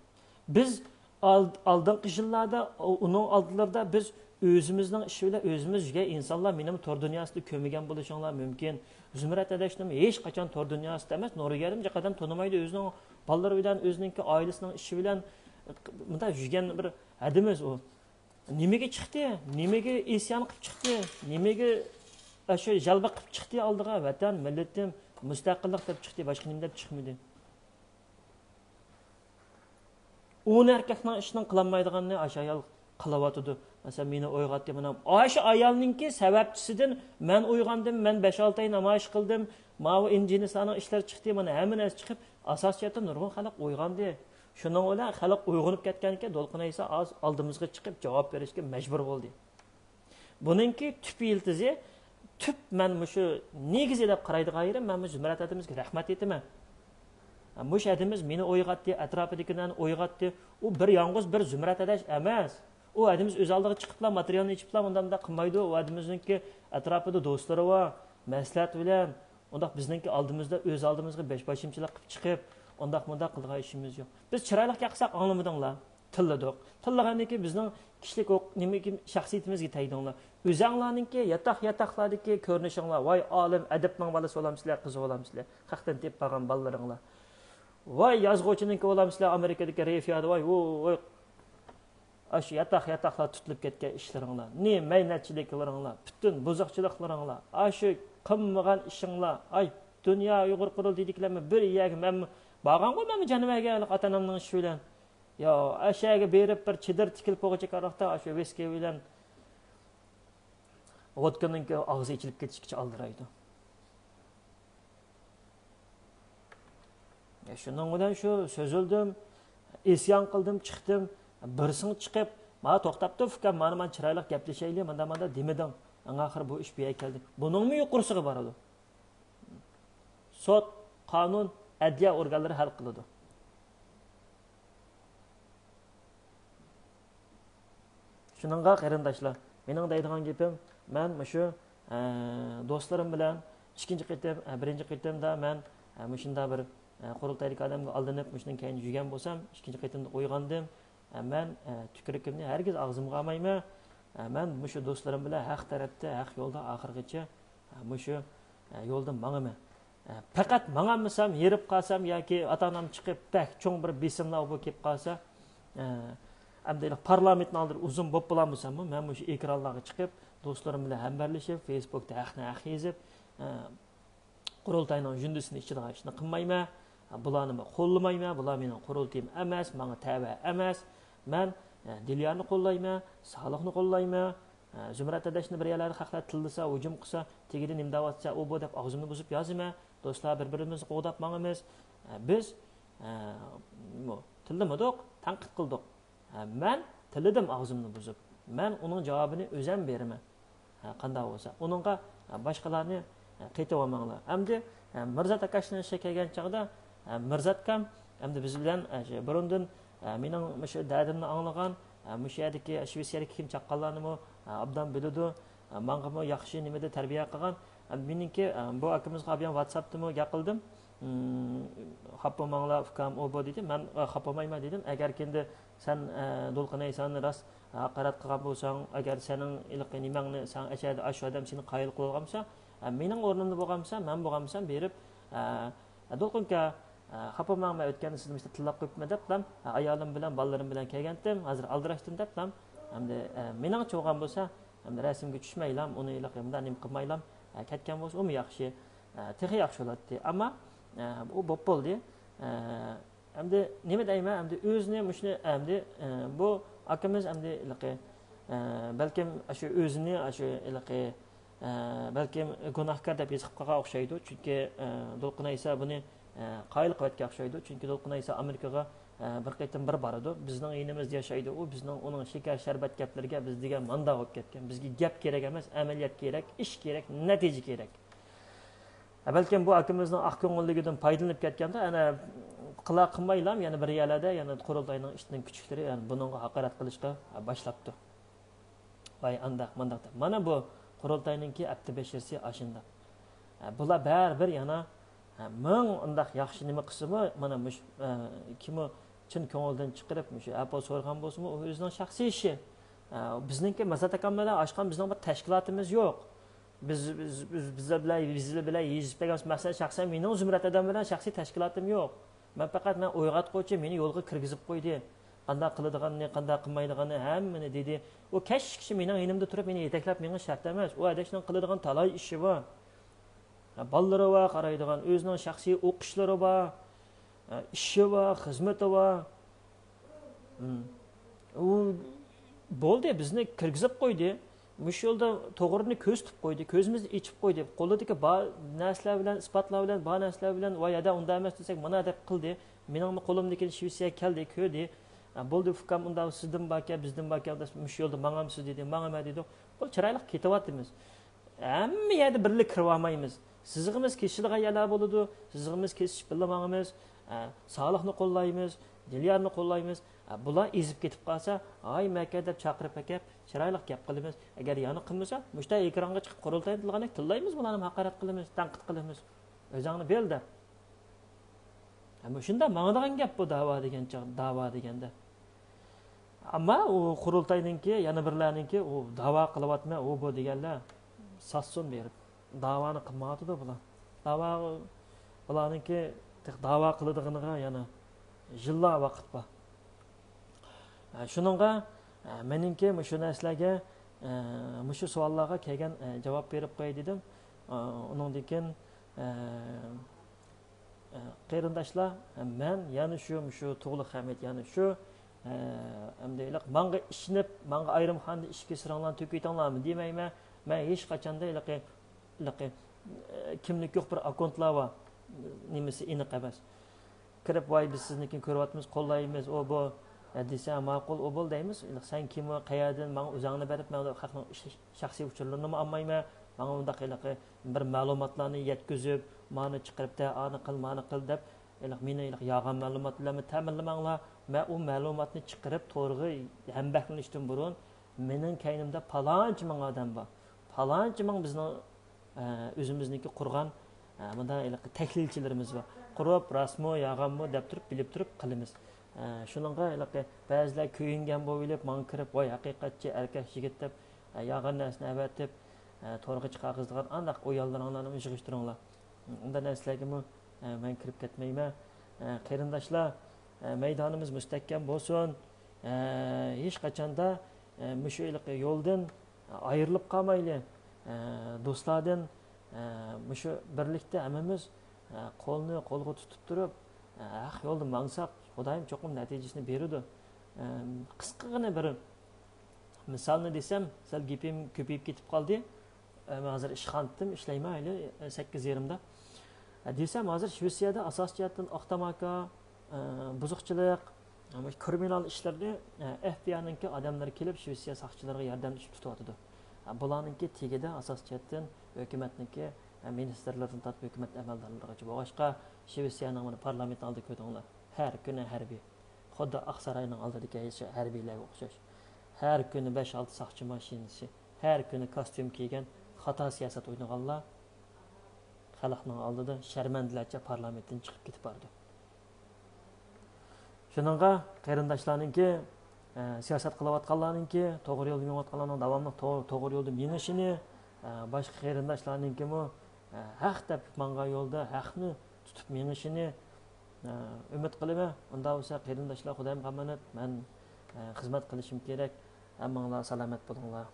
بىز ئال-، ئالدىنقى يىللاردا، ئۇ-، ئۇنىڭ ئالدىلىرىدا بىز ئۆزىمىزنىڭ ئىشى بىلەن ئۆزىمىز يۈرگەن ئىنسانلار، مېنىمۇ تور دۇنياسىدا كۆرمىگەن بولۇشۇڭلار مۇمكىن. زۇمرەت ئاداشنىمۇ ھېچقاچان تور دۇنياسىدا ئەمەس، نورۋېگىيەدىمۇ جىق ئادەم تونۇمايدۇ، ئۆزىنىڭ بالىلىرى بىلەن، ئۆزىنىڭكى ئائىلىسىنىڭ ئىشى بىلەن مۇنداق يۈرگەن بىر ھەدىمىز ئۇ. نېمىگە چىقتى؟ نېمىگە ئىسيان قىلىپ چىقتى؟ نېمىگە ئاشۇ جەلبە قىلىپ چىقتى ئالدىغا؟ ۋەتەن، مىللىتىم، مۇستەقىللىق دەپ چىقتى، باشقا نېمە دەپ چىقمىدى. ئون ئەركەكنىڭ ئىشىنىڭ قىلالمايدىغاننى ئاشۇ ئايال قىلىۋاتىدۇ. مەسىلەن، مېنى ئويغاتتى، مانا ئاشۇ ئايالنىڭكى سەۋەبچىسىدىن مەن ئويغاندىم، مەن بەش-ئالتە ئاي نامايىش قىلدىم، ماۋۇ ئىنجىنىسلارنىڭ ئىشلىرى چىقتى، مانا ھەممە نەرسە چىقىپ، ئاساسىي جەھەتتىن نۇرغۇن خەلق ئويغاندى. شۇنىڭ بىلەن خەلق ئويغىنىپ كەتكەنكەن، دولقۇن ئەيسا ھازىر ئالدىمىزغا چىقىپ جاۋاب بېرىشكە مەجبۇر بولدى. بۇنىڭكى تۈپ يىلتىزى، تۈپ مەن مۇشۇ نېگىزى دەپ قارايدىغان يېرىم، مەن مۇشۇ زۇمرەت ھەدىمىزگە رەھمەت ئېيتىمەن. مۇشۇ ھەدىمىز مېنى ئويغاتتى، ئەتراپىدىكىلەرنى ئويغاتتى. ئۇ بىر يالغۇز بىر زۇمرەت ھەدەش ئەمەس. ئۇ ھەدىمىز ئۆز ئالدىغا چىقىپلا، ماتېرىيالنى ئېچىپلا، ئۇنداق مۇنداق قىلمايدۇ. ئۇ ھەدىمىزنىڭكى ئەتراپىدا دوستلىرى بار، مەسلىھەت بىلەن، ئۇنداق بىزنىڭكى ئالدىمىزدا، ئۆز ئالدىمىزغا بەشباشىمچىلىق قىلىپ چىقىپ، ئۇنداق مۇنداق قىلىدىغان ئىشىمىز يوق. بىز چىرايلىق گەپ قىلساق ئاڭلىمىدىڭلار. تىللىدۇق. تىللىغاندىن كېيىن بىزنىڭ كىشىلىك ھوق-، نېمە، شەخسىيىتىمىزگە تەگدىڭلار. ئۆزەڭلارنىڭكى ياتاق-ياتاقلاردىكى كۆرۈنۈشۈڭلار، ۋاي ئالىم، ئەدىبنىڭ بالىسى بولامسىلەر، قىزى بولامسىلەر، خەقتىن تېپىپ بارغان بالىلىرىڭلار. ۋاي يازغۇچىنىڭكى بولامسىلەر، ئامېرىكىدىكى رېفىيادا، ۋاي، ۋوي، ۋوي. ئاشۇ ياتاق-ياتاقلار تۇتۇلۇپ كەتكەن ئىشلىرىڭلار، نېمە مەينەتچىلىكلىرىڭلار، پۈتۈن بۇزۇقچىلىقلىرىڭلار، ئاشۇ قىلمىغان ئىشىڭلار، ئاي، دۇنيا ئۇيغۇر قۇرۇلتىيىدىكىلەرمۇ بىر يەرگە مەنمۇ بارغانغۇ، مەنمۇ جانىۋەرگە ئاتا-ئانامنىڭ ئىشى بىلەن. يا، ئەشەگە بېرىپ بىر چېدىر تىكىلىپ بولغۇچە قاراقتا، ئاشۇ ۋىسكى بىلەن ۋودكىنىڭكى ئاغزى ئېچىلىپ كېتىشكىچە ئالدىرايدۇ. يا، شۇنىڭ بىلەن شۇ سۆزۈلدۈم، ئىسيان قىلدىم، چىقتىم. بىرسىڭ چىقىپ، مانا توختاپ تۇر، ئۇكام، مانا، مانا چىرايلىق گەپلىشەيلى، مۇنداق، مۇنداق دېمىدىڭ. ئەڭ ئاخىرى بۇ ئىش بۇ يەرگە كەلدى. بۇنىڭمۇ يۇقىرىسىغا بارىدۇ. سوت، قانۇن، ئەدلىيە ئورگانلىرى ھەل قىلىدۇ. شۇنىڭغا قېرىنداشلار، مېنىڭ دەيدىغان گېپىم، مەن مۇشۇ، ئە، دوستلىرىم بىلەن ئىككىنچى قېتىم، ئە، بىرىنچى قېتىمدا مەن، ئە، مۇشۇنداق بىر، ئە، قۇرۇلتايدىكى ئادەمگە ئالدىنىپ، مۇشۇنىڭ كەينىدە يۈرگەن بولسام، ئىككىنچى قېتىمدا ئويغاندىم. ئە، مەن، ئە، تۈكرۈكۈمنى ھەرگىز ئاغزىمغا ئالمايمەن. ئە، مەن مۇشۇ دوستلىرىم بىلەن ھەق تەرەپتە، ھەق يولدا ئاخىرغىچە، ئە، مۇشۇ، ئە، يولدا ماڭىمەن. ئە، پەقەت ماڭالمىسام، ھېرىپ قالسام ياكى ئاتا-ئانام چىقىپ بەك چوڭ بىر بېسىملار بولۇپ كېلىپ قالسا، ئە، ئەمدى پارلامېنتنىڭ ئالدىدا ئۇزۇن بولۇپ بولالمىساممۇ، مەن مۇشۇ ئېكرانلارغا چىقىپ، دوستلىرىم بىلەن ھەمبەرلىشىپ، فېيسبۇكتا ھەقنى ھەق يېزىپ، ئە، قۇرۇلتاينىڭ ژۇندىسىنى ئىچىدىغان ئىشنى قىلمايمەن، بۇلارنىمۇ قوللىمايمەن، بۇلار مېنىڭ قۇرۇلتىيىم ئەمەس، ماڭا تەۋە ئەمەس. مەن، ئە، دىليارنى قوللايمەن، سالىھنى قوللايمەن، ئە، زۇمرەت ئاداشنى بىر يەرلەردە خەقلەر تىللىسا، ھۇجۇم قىلسا، تېگىدە نېمە دەۋاتسا، ئۇ بۇ دەپ ئاغزىمنى بۇزۇپ يازىمەن. دوستلار، بىر-بىرىمىزنى قوغداپ ماڭىمىز. ئە، بىز، ئە، مۇ-، تىللىمىدۇق، تەنقىد قىلدۇق. ھە، مەن تىللىدىم ئاغزىمنى بۇزۇپ. مەن ئۇنىڭ جاۋابىنى ئۆزەم بېرىمەن. ھە، قانداق بولسا. ئۇنىڭغا، ھە، باشقىلارنى، ھە، قېتىۋالماڭلار. ئەمدى، ھە، مىرزات ئاكاشنىڭ ئىشىغا كەلگەن چاغدا، ھە، مىرزاتكام ئەمدى بىز بىلەن، ھە، شۇ بۇرۇندىن، ھە، مېنىڭ مۇشۇ دەردىمنى ئاڭلىغان، ھە، مۇشۇ يەردىكى شىۋېتسىيەدىكى كىم چاققانلارنىمۇ، ھە، ئوبدان بىلىدۇ. ھە، ماڭىمۇ ياخشى نېمىدە تەربىيە قىلغان. ھە، مېنىڭكى، ھە، بۇ ئاكىمىزغا بىيان ۋاتساپتىمۇ گەپ قىلدىم. ھىم، خاپا بولماڭلار، ئۇكام، ئۇ بۇ دېدى. مەن، ئە، خاپا بولمايمەن دېدىم. ئەگەر كىندى سەن، ئە، دولقۇن ئەيسانى راست ھاقارەت قىلغان بولساڭ، ئەگەر سېنىڭ ھېلىقى نېمەڭنى، ساڭا ئەشەدە ئاشۇ ئادەم سېنى قايىل قىلىۋالغان بولسا، ئە، مېنىڭ ئورنۇمدا بولغان بولسا، مەن بولغان بولسام بېرىپ، ئە، ئە، دولقۇن ئاكا، ئە، خاپا بولماڭ، مەن ئۆتكەندە سىزنى مۇشۇنداق تىللاپ قويۇپتىمەن دەپلا، ئە، ئايالىم بىلەن بالىلىرىم بىلەن كەلگەنتىم، ھازىر ئالدىراشتىم دەپلا، ئەمدى، ئە، مېنىڭچە بولغان بولسا، ئەمدى رەسىمگە چۈشمەيلا، ئۇنى ھېلىقى مۇنداق نېمە قىلمايلا، ئە، كەتكەن بولسا ئۇمۇ ياخشى، ئە، تېخى ياخشى بولاتتى. ئەمما، ئە، ئۇ بوپ بولدى. ئە، ئەمدى نېمە دەيمەن، ئەمدى ئۆزىنى مۇشۇنى، ئەمدى، ئە، بۇ ئاكىمىز ئەمدى ھېلىقى، ئە، بەلكىم ئاشۇ ئۆزىنى، ئاشۇ ھېلىقى، ئە، بەلكىم گۇناھكار دەپ ھېس قىلىپ قالغان ئوخشايدۇ. چۈنكى، ئە، دولقۇن ئەيسا بۇنى، ئە، قايىل قىلىۋەتكەن ئوخشايدۇ. چۈنكى دولقۇن ئەيسا ئامېرىكىغا، ئە، بىر قېتىم بىر بارىدۇ. بىزنىڭ يېنىمىزدا ياشايدۇ ئۇ. بىزنىڭ ئۇنىڭ شېكەر، شەربەت گەپلىرىگە بىز دېگەن ماندا بولۇپ كەتكەن. بىزگە گەپ كېرەك ئەمەس، ئەمەلىيەت كېرەك، ئىش كېرەك، نەتىجە كېرەك. ھە، بەلكىم بۇ ئاكىمىزنىڭ ئاق كۆڭۈللۈكىدىن پايدىلىنىپ كەتكەندە، ئەنە، قىلا قىلمايلام، يەنە بىر يەرلەردە، يەنە قۇرۇلتاينىڭ ئىشىدىن كۈچۈكلىرى، يەنە بۇنىڭغا ھاقارەت قىلىشقا، ھە، باشلاپتۇ. ۋاي ئانداق، مانداق دەپ. مانا بۇ قۇرۇلتاينىڭكى ئەپتى بەشىرىسى ئاشۇنداق. ھە، بۇلار بەرىبىر يەنە، ھە، مىڭ ئۇنداق ياخشى نېمە قىلسىمۇ، مانا مۇشۇ، ھە، كىمۇ چىن كۆڭۈلدىن چىقىرىپ، مۇشۇ ئەپۇ سورىغان بولسىمۇ، ئۇ ئۆزىنىڭ شەخسىي ئىشى. ھە، بىزنىڭكى مەززەت ئاكام بىلەن ئاشقان بىزنىڭ بىر تەشكىلاتىمىز يوق. بىز، بىز، بىز، بىزلەر بىلەن، بىزلەر بىلەن يېزىپ بەرگەن مەسىلەن، شەخسەن مېنىڭ زۇمرەت ئادەم بىلەن شەخسىي تەشكىلاتىم يوق. مەن پەقەت، مەن ئويغاتقۇچى، مېنى يولغا كىرگۈزۈپ قويدى. قانداق قىلىدىغاننى، قانداق قىلمايدىغاننى ھەممىنى دېدى. ئۇ كەچكىچە مېنىڭ يېنىمدا تۇرۇپ، مېنى يېتەكلەپ مېڭىش شەرت ئەمەس. ئۇ ھەدەشنىڭ قىلىدىغان تالاي ئىشى بار. بالىلىرى بار قارايدىغان، ئۆزىنىڭ شەخسىي ئوقۇشلىرى بار، ئىشى بار، خىزمىتى بار. ئۇ بولدى، بىزنى كىرگۈزۈپ قويدى. مۇشۇ يولدا توغرىنى كۆرسىتىپ قويدى، كۆزىمىزنى ئېچىپ قويدى. قولىدىكى بار نەرسىلەر بىلەن، ئىسپاتلار بىلەن، بار نەرسىلەر بىلەن، ۋاي ھەدە ئۇنداق ئەمەس دېسەك، مانا دەپ قىلدى. مېنىڭمۇ قولۇمدىكىنى شىۋېتسىيەگە كەلدى، كۆردى. بولدى ئۇكام، ئۇنداق سىزدىن باركەن، بىزدىن باركەن، مۇشۇ يولدا ماڭامسىز دېدى، ماڭىمەن دېدۇق. بولدى، چىرايلىق كېتىۋاتىمىز. ھەممە يەردە بىرلا كىرىۋالمايمىز. سىزىقىمىز كېسىشىدىغان يەرلەر بولىدۇ، سىزىقىمىز كېسىشىپ بىرلا ماڭىمىز. ئە، سالىھنى قوللايمىز، دىليارنى قوللايمىز. ئە، بۇلار ئېزىپ كېتىپ قالسا، ھاي مەكە دەپ چاقىرىپ ئەكەپ، چىرايلىق گەپ قىلىمىز. ئەگەر يەنە قىلمىسا، مۇشۇنداق ئېكرانغا چىقىپ قۇرۇلتايدا تىللىغاندەك تىللايمىز، بۇلارنى ھاقارەت قىلىمىز، تەنقىد قىلىمىز. ئۆزۈڭنى بىل دەپ. ھە، مۇشۇنداق ماڭىدىغان گەپ بۇ داۋا دېگەن چاغ، داۋا دېگەندە. ئەمما ئۇ قۇرۇلتاينىڭكى، يەنە بىرلەرنىڭكى، ئۇ داۋا قىلىۋاتىمەن، ئۇ بۇ دېگەنلەر ساتسۇن بېرىپ. داۋانى قىلمايۋاتىدۇ بۇلار. داۋا، بۇلارنىڭكى تېخى داۋا قىلىدىغىنىغا يەنە يىللار ۋاقىت بار. ھە، شۇنىڭغا، ھە، مېنىڭكى مۇشۇ نەرسىلەرگە، ھە، مۇشۇ سوئاللارغا كەلگەن، ھە، جاۋاب بېرىپ قوياي دېدىم. ھە، ئۇنىڭدىن كېيىن، ھە، قېرىنداشلار، مەن يەنە شۇ، شۇ تۇغلۇق خەمىت يەنە شۇ، ئەمدى ھېلىقى ماڭا ئىشىنىپ، ماڭا ئايرىم خانىدا ئىچكى سىرىڭلارنى تۆكۈۋېتىڭلارمۇ دېمەيمەن. مەن ھېچقاچاندا ھېلىقى، ھېلىقى، كىملىكى يوق بىر ئاككونتلار بار. نېمىسى ئېنىق ئەمەس. كىرىپ، ۋاي، بىز سىزنىڭكىنى كۆرۈۋاتىمىز، قوللايمىز، ئۇ، بۇ، دېسە، ماقۇل، ئۇ، بۇ دەيمىز. ھېلىقى سەن كىم، قەيەردىن، ماڭا ئۆزۈڭنى بېرىپ، مەن خەقنىڭ ئىش-، شەخسىي ئۇچۇرلىرىنىمۇ ئالمايمەن. ماڭا ئۇنداق ھېلىقى بىر مەلۇماتلارنى يەتكۈزۈپ، مانى چىقىرىپ دە، ئانى قىل، مانى قىل دەپ، ھېلىقى مېنى ھېلىقى يالغان مەلۇمات بىلەنمۇ تەمىنلىمەڭلار. مەن ئۇ مەلۇماتنى چىقىرىپ تورغا ھەمبەھىرلىنىشتىن بۇرۇن، مېنىڭ كەينىمدە پالانچە مىڭ ئادەم بار. پالانچە مىڭ بىزنىڭ، ئە، ئۆزىمىزنىڭكى قۇرغان، ئە، مۇنداق ھېلىقى تەھلىلچىلىرىمىز بار. قۇرۇپ، راستمۇ، يالغانمۇ دەپ تۇرۇپ، بىلىپ تۇرۇپ قىلىمىز. ئە، شۇنىڭغا ھېلىقى بەزىلەر كۆيۈنگەن بولۇۋېلىپ، ماڭا كىرىپ، ۋاي، ھەقىقەتچى، ئەركەك يىگىت دەپ، ئە، يالغان نەرسىنى ئەۋەتىپ، ئە، تورغا چىقارغۇزىدىغان ئانداق ئويۇنلىرىڭلارنى يىغىشتۇرۇڭلار. ئۇنداق نەرسىلەرگىمۇ، ئە، مەن كىرىپ كەتمەيمەن. ئە، قېرىنداشلار، ئە، مەيدانىمىز مۇستەھكەم بولسۇن. ئە، ھېچقاچاندا، ئە، مۇشۇ ھېلىقى يولدىن ئايرىلىپ قالمايلى. ئە، دوستلاردىن، ئە، مۇشۇ بىرلىكتە ھەممىمىز، ئە، قولنى قولغا تۇتۇپ تۇرۇپ، ئە، ھەق يولدا ماڭساق، خۇدايىم چوقۇم نەتىجىسىنى بېرىدۇ. ئە، قىسقىغىنە بىر مىسالنى دېسەم، سەل گېپىم كۆپىيىپ كېتىپ قالدى. ئە، مەن ھازىر ئىشخانىدىم، ئىشلەيمەن ھېلى، ئە، سەككىز يېرىمدا. ئە، دېسەم، ھازىر شىۋېتسىيەدە ئاساسىي جەھەتتىن ئاق تاماكا، ئە، بۇزۇقچىلىق، ئە، مۇشۇ كرىمىنال ئىشلىرىنى، ئە، ئېف بى ئاينىڭكى ئادەملىرى كېلىپ، شىۋېتسىيە ساقچىلىرىغا ياردەملىشىپ تۇتۇۋاتىدۇ. ئە، بۇلارنىڭكى تېگىدە ئاساسىي جەھەتتىن ھۆكۈمەتنىڭكى، ئە، مىنىستىرلىرىدىن تارتىپ ھۆكۈمەت ئەمەلدارلىرىغىچە بولغاچقا، شىۋېتسىيەنىڭ مانا پارلامېنتنىڭ ئالدىدا كۆردۈڭلار. ھەر كۈنى ھەربىي. خۇددى ئاقساراينىڭ ئالدىدىكى ھەربىيلەرگە ئوخشاش. ھەر كۈنى بەش-ئالتە ساقچى ماشىنىسى، ھەر كۈنى كاستيۇم كىيگەن، خاتا سىياسەت ئوينىغانلار خەلقنىڭ ئالدىدا شەرمەندىلەرچە پارلامېنتتىن چىقىپ كېتىپ بارىدۇ. شۇنىڭغا قېرىنداشلارنىڭكى، ئە، سىياسەت قىلىۋاتقانلارنىڭكى، توغرا يولدا مېڭىۋاتقانلارنىڭ داۋاملىق تو-، توغرا يولدا مېڭىشىنى، ئە، باشقا قېرىنداشلارنىڭكىمۇ، ئە، ھەق تېپىپ ماڭغان يولدا ھەقنى تۇتۇپ مېڭىشىنى، ئە، ئۈمىد قىلىمەن. ئۇنداق بولسا، قېرىنداشلار، خۇدايىمغا ئامانەت، مەن، ئە، خىزمەت قىلىشىم كېرەك. ھەممىڭلار سالامەت بولۇڭلار.